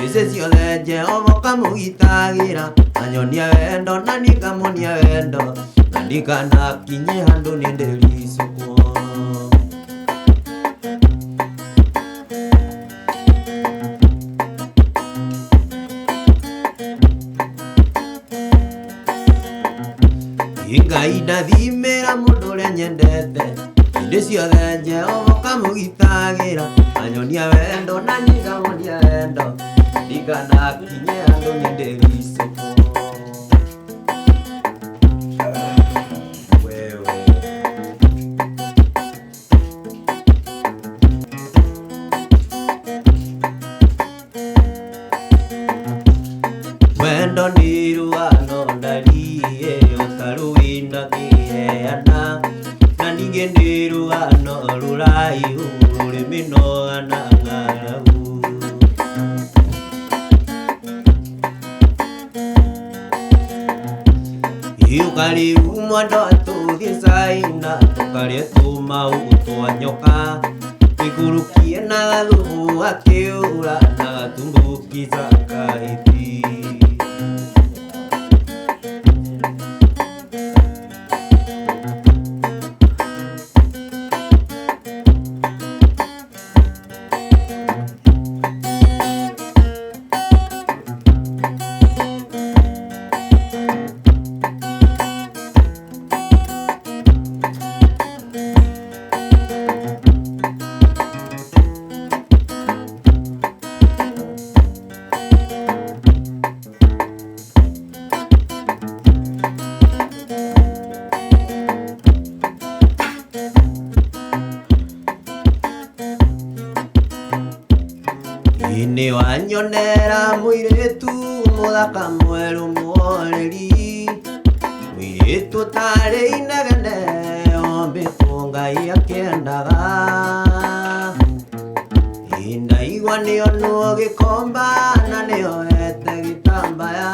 Ĩcĩ ciothe Jehova ũkamũgitagĩra anyonia wendo na niĩ ngamuonia wendo na ndikanakinye handũ nĩ ndĩricũkwo. Ngai ndathimĩra mũndũ ũrĩa nyendete hĩndĩ ciothe Jehova ũkamũgitagĩra anyonia wendo na niĩ ngamuonia wendo ndikanakinye handũ nĩ ndĩricũkwo. Wewe wendo nĩ rũgano ndarie ũtarũĩ na kĩheana na ningĩ nĩ rũgano rũraihu rũrĩ mĩnoga na ng'aragu. Ũkarĩu mwendwa tũthiĩ China tũkarĩe tũmau twa nyoka tũikũrũkie na gathubu gakĩũra na gatumbukiza kahĩti. Nĩ wanyonera mũirĩtu mũthaka mwerũ mũhoreri mũirĩtu ũtarĩ inegene ombĩtwo Ngai akĩendaga ndaigua nĩonwo gĩkomba na nĩohete gĩtambaya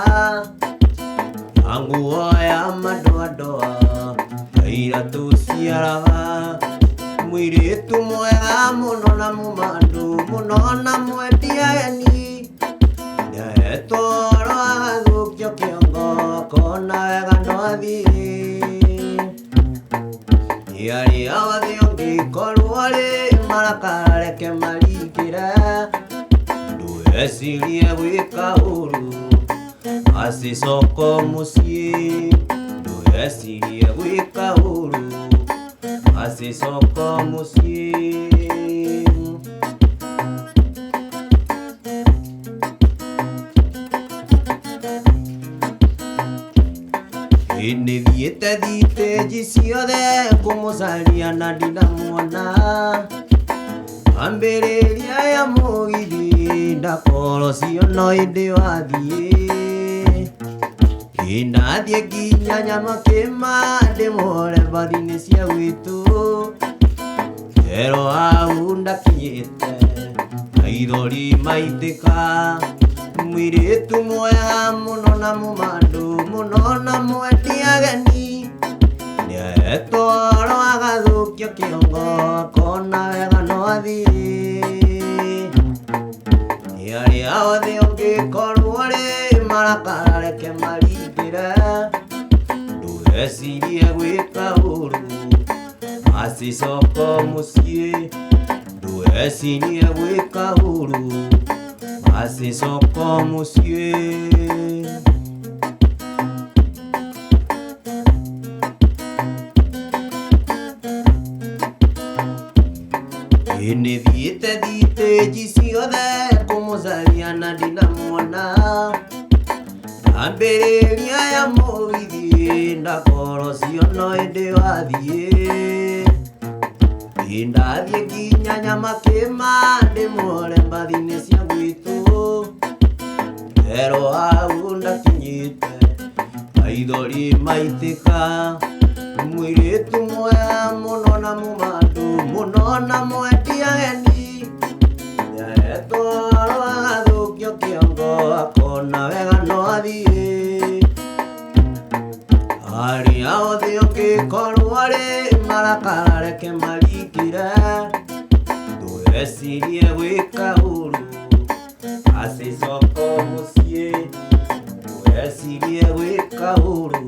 na nguo ya madoadoa ta tũciaraga mũirĩtu mwega mũno na mũmandu mũno na mwendi ageni ndehetwo ũhoro agathũkio kĩongo akona wega no athiĩ arĩa othe ũngĩkorwo rĩ marakara reke marikĩre ndũgecirie gwĩka ũru acicoko mũciĩ ndũgecirie gwĩka ũru acicoko mũciĩ. Nĩthiĩte thitĩnji ciothe kũmũcaria na ndinamuona ambĩrĩria ya mũgithi ndakorwo cio no ĩndĩ wathiĩ ndathiĩ nginya Nyamakĩma ndĩmuone bathi-inĩ cia gwitũ ero hau ndakinyĩte maithori maitĩka mũirĩtu mwega mũno na mũmandu mũno na mwendi ageni nĩahetwo ũhoro agathũkio kĩongo akona wega no athiĩ arĩa othe ũngĩkorwo rĩ marakara reke marikĩre ndũgecirie gwĩka ũru acicoko mũciĩ ndũgecirie gwĩka ũru acicoko mũciĩ. Nĩthiĩte thitĩnji ciothe kũmũcaria na ndinamuona ambĩrĩria ya mũgithi ndakorwo cio no ĩndĩ wathiĩ ndathiĩ nginya Nyamakĩma ndĩmuone mbathi-inĩ cia gwitũ ero hau ndakinyĩte maithori maitĩka mũirĩtu mwega mũno na mũmandu mũno na mwendi ageni nĩahetwo ũhoro agathũkio kĩongo Igĩrĩ marakara reke marikire Ndũgecirie gwĩka ũru Acicoka mũciĩ Ndũgecirie gwĩka ũru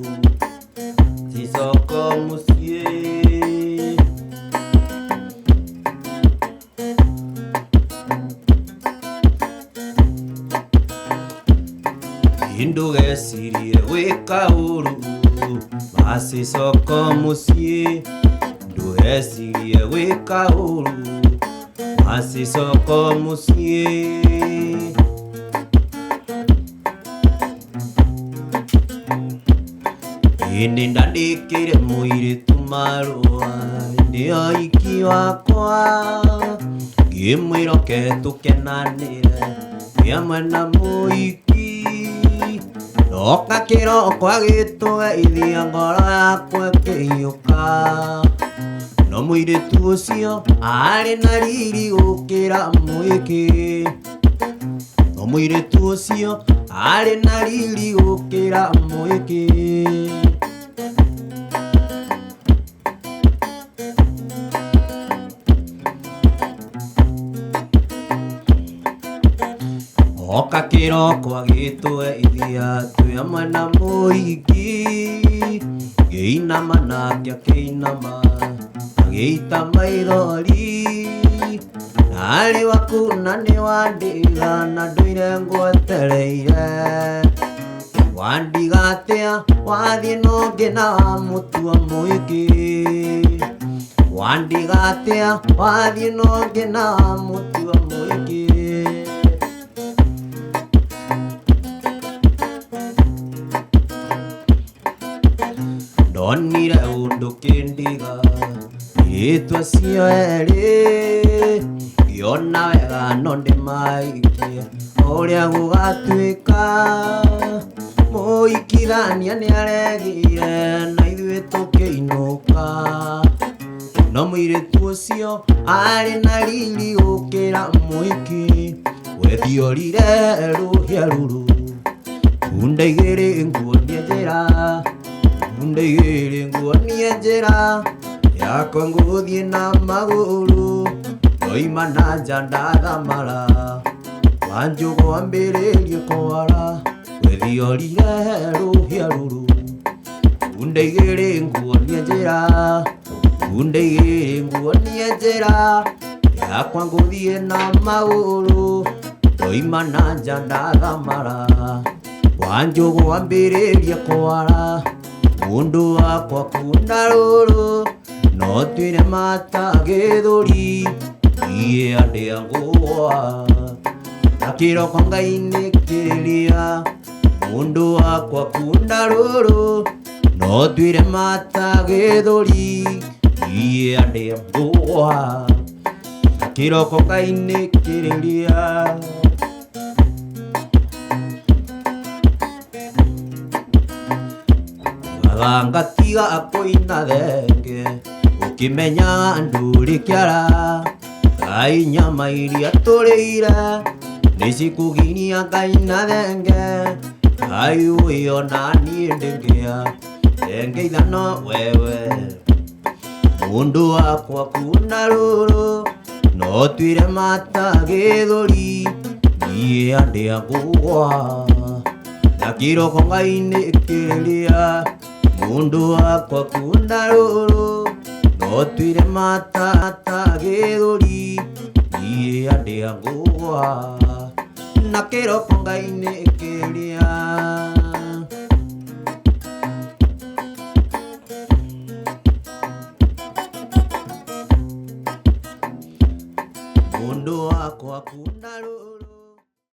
Cicoka mũciĩ Ndũgecirie gwĩka ũru Macicoka mũciĩ Ndũgecirie gwĩka ũru Macicoka mũciĩ Ĩndĩ ndandĩkĩire mũirĩtu marũa Ndĩ oiki wakwa Ngĩmwĩra oke tũkenanĩre Twĩ hamwe na mũhiki Ndoka kĩroko agĩtũgeithia ngoro yakwa ĩkĩhiũka No mũirĩtu ũcio arĩ na riri gũkĩra mũhiki No mũirĩtu ũcio arĩ na riri gũkĩra mũhiki Oka kĩroko agĩtũgeithia twĩ hamwe na mũhiki Ngĩinama nake akĩinama agĩita maithori Ndarĩ waku na nĩwandiga na ndũire ngwetereire Wandiga atĩa wathiĩ na ũngĩ na wamũtua mũhiki Wandiga atĩa wathiĩ na ũngĩ na wamũtua mũhiki Ndonire ũndũ kĩndiga Airĩtu acio erĩ Ngĩona wega no ndĩmaikie Ũrĩa gũgatuĩka Mũhikithania nĩaregire na ithuĩ tũkĩinũka No mũirĩtu ũcio arĩ na riri gũkĩra mũhiki Wethiorire rũhĩa rũrũ Bunda igĩrĩ nguonie njĩra Bunda igĩrĩ nguonie njĩra Yakwa ngũthiĩ na magũrũ Ndoima na nja ndathamara Wanjũgũ ambĩrĩrie kwara Wethiorire rũhĩa rũrũ Bunda igĩrĩ nguonie njĩra Bunda igĩrĩ nguonie njĩra Yakwa ngũthiĩ na magũrũ Ndoima na nja ndathamara Wanjũgũ ambĩrĩrie kwara Mũndũ wakwa kunda rũrũ No twĩre mata gĩthũri Iĩ andĩa ngũa Na kĩroko Ngai nĩkĩrĩria Mũndũ wakwa kunda rũrũ No twĩre mata gĩthũri Iĩ andĩa ngũa Na kĩroko Ngai nĩkĩrĩria Gangatiga kũina thenge Ũkĩmenya ndũrĩ kĩara Ngai nyama iria tũrĩire Nĩcikũgiria ngaina thenge Ngai ũĩ ona niĩ ndĩngĩa Thenge ithano wewe Mũndũ wakwa kuna rũrũ No twĩre mata gĩthũri Niĩ andĩa ngũgwa Na kĩroko Ngai nĩkĩrĩria Mũndũ wakwa kunda rũrũ No twĩre mata gĩthũri Niĩ andĩa ngũgwa Na kĩroko Ngai nĩkĩrĩria Mũndũ wakwa kunda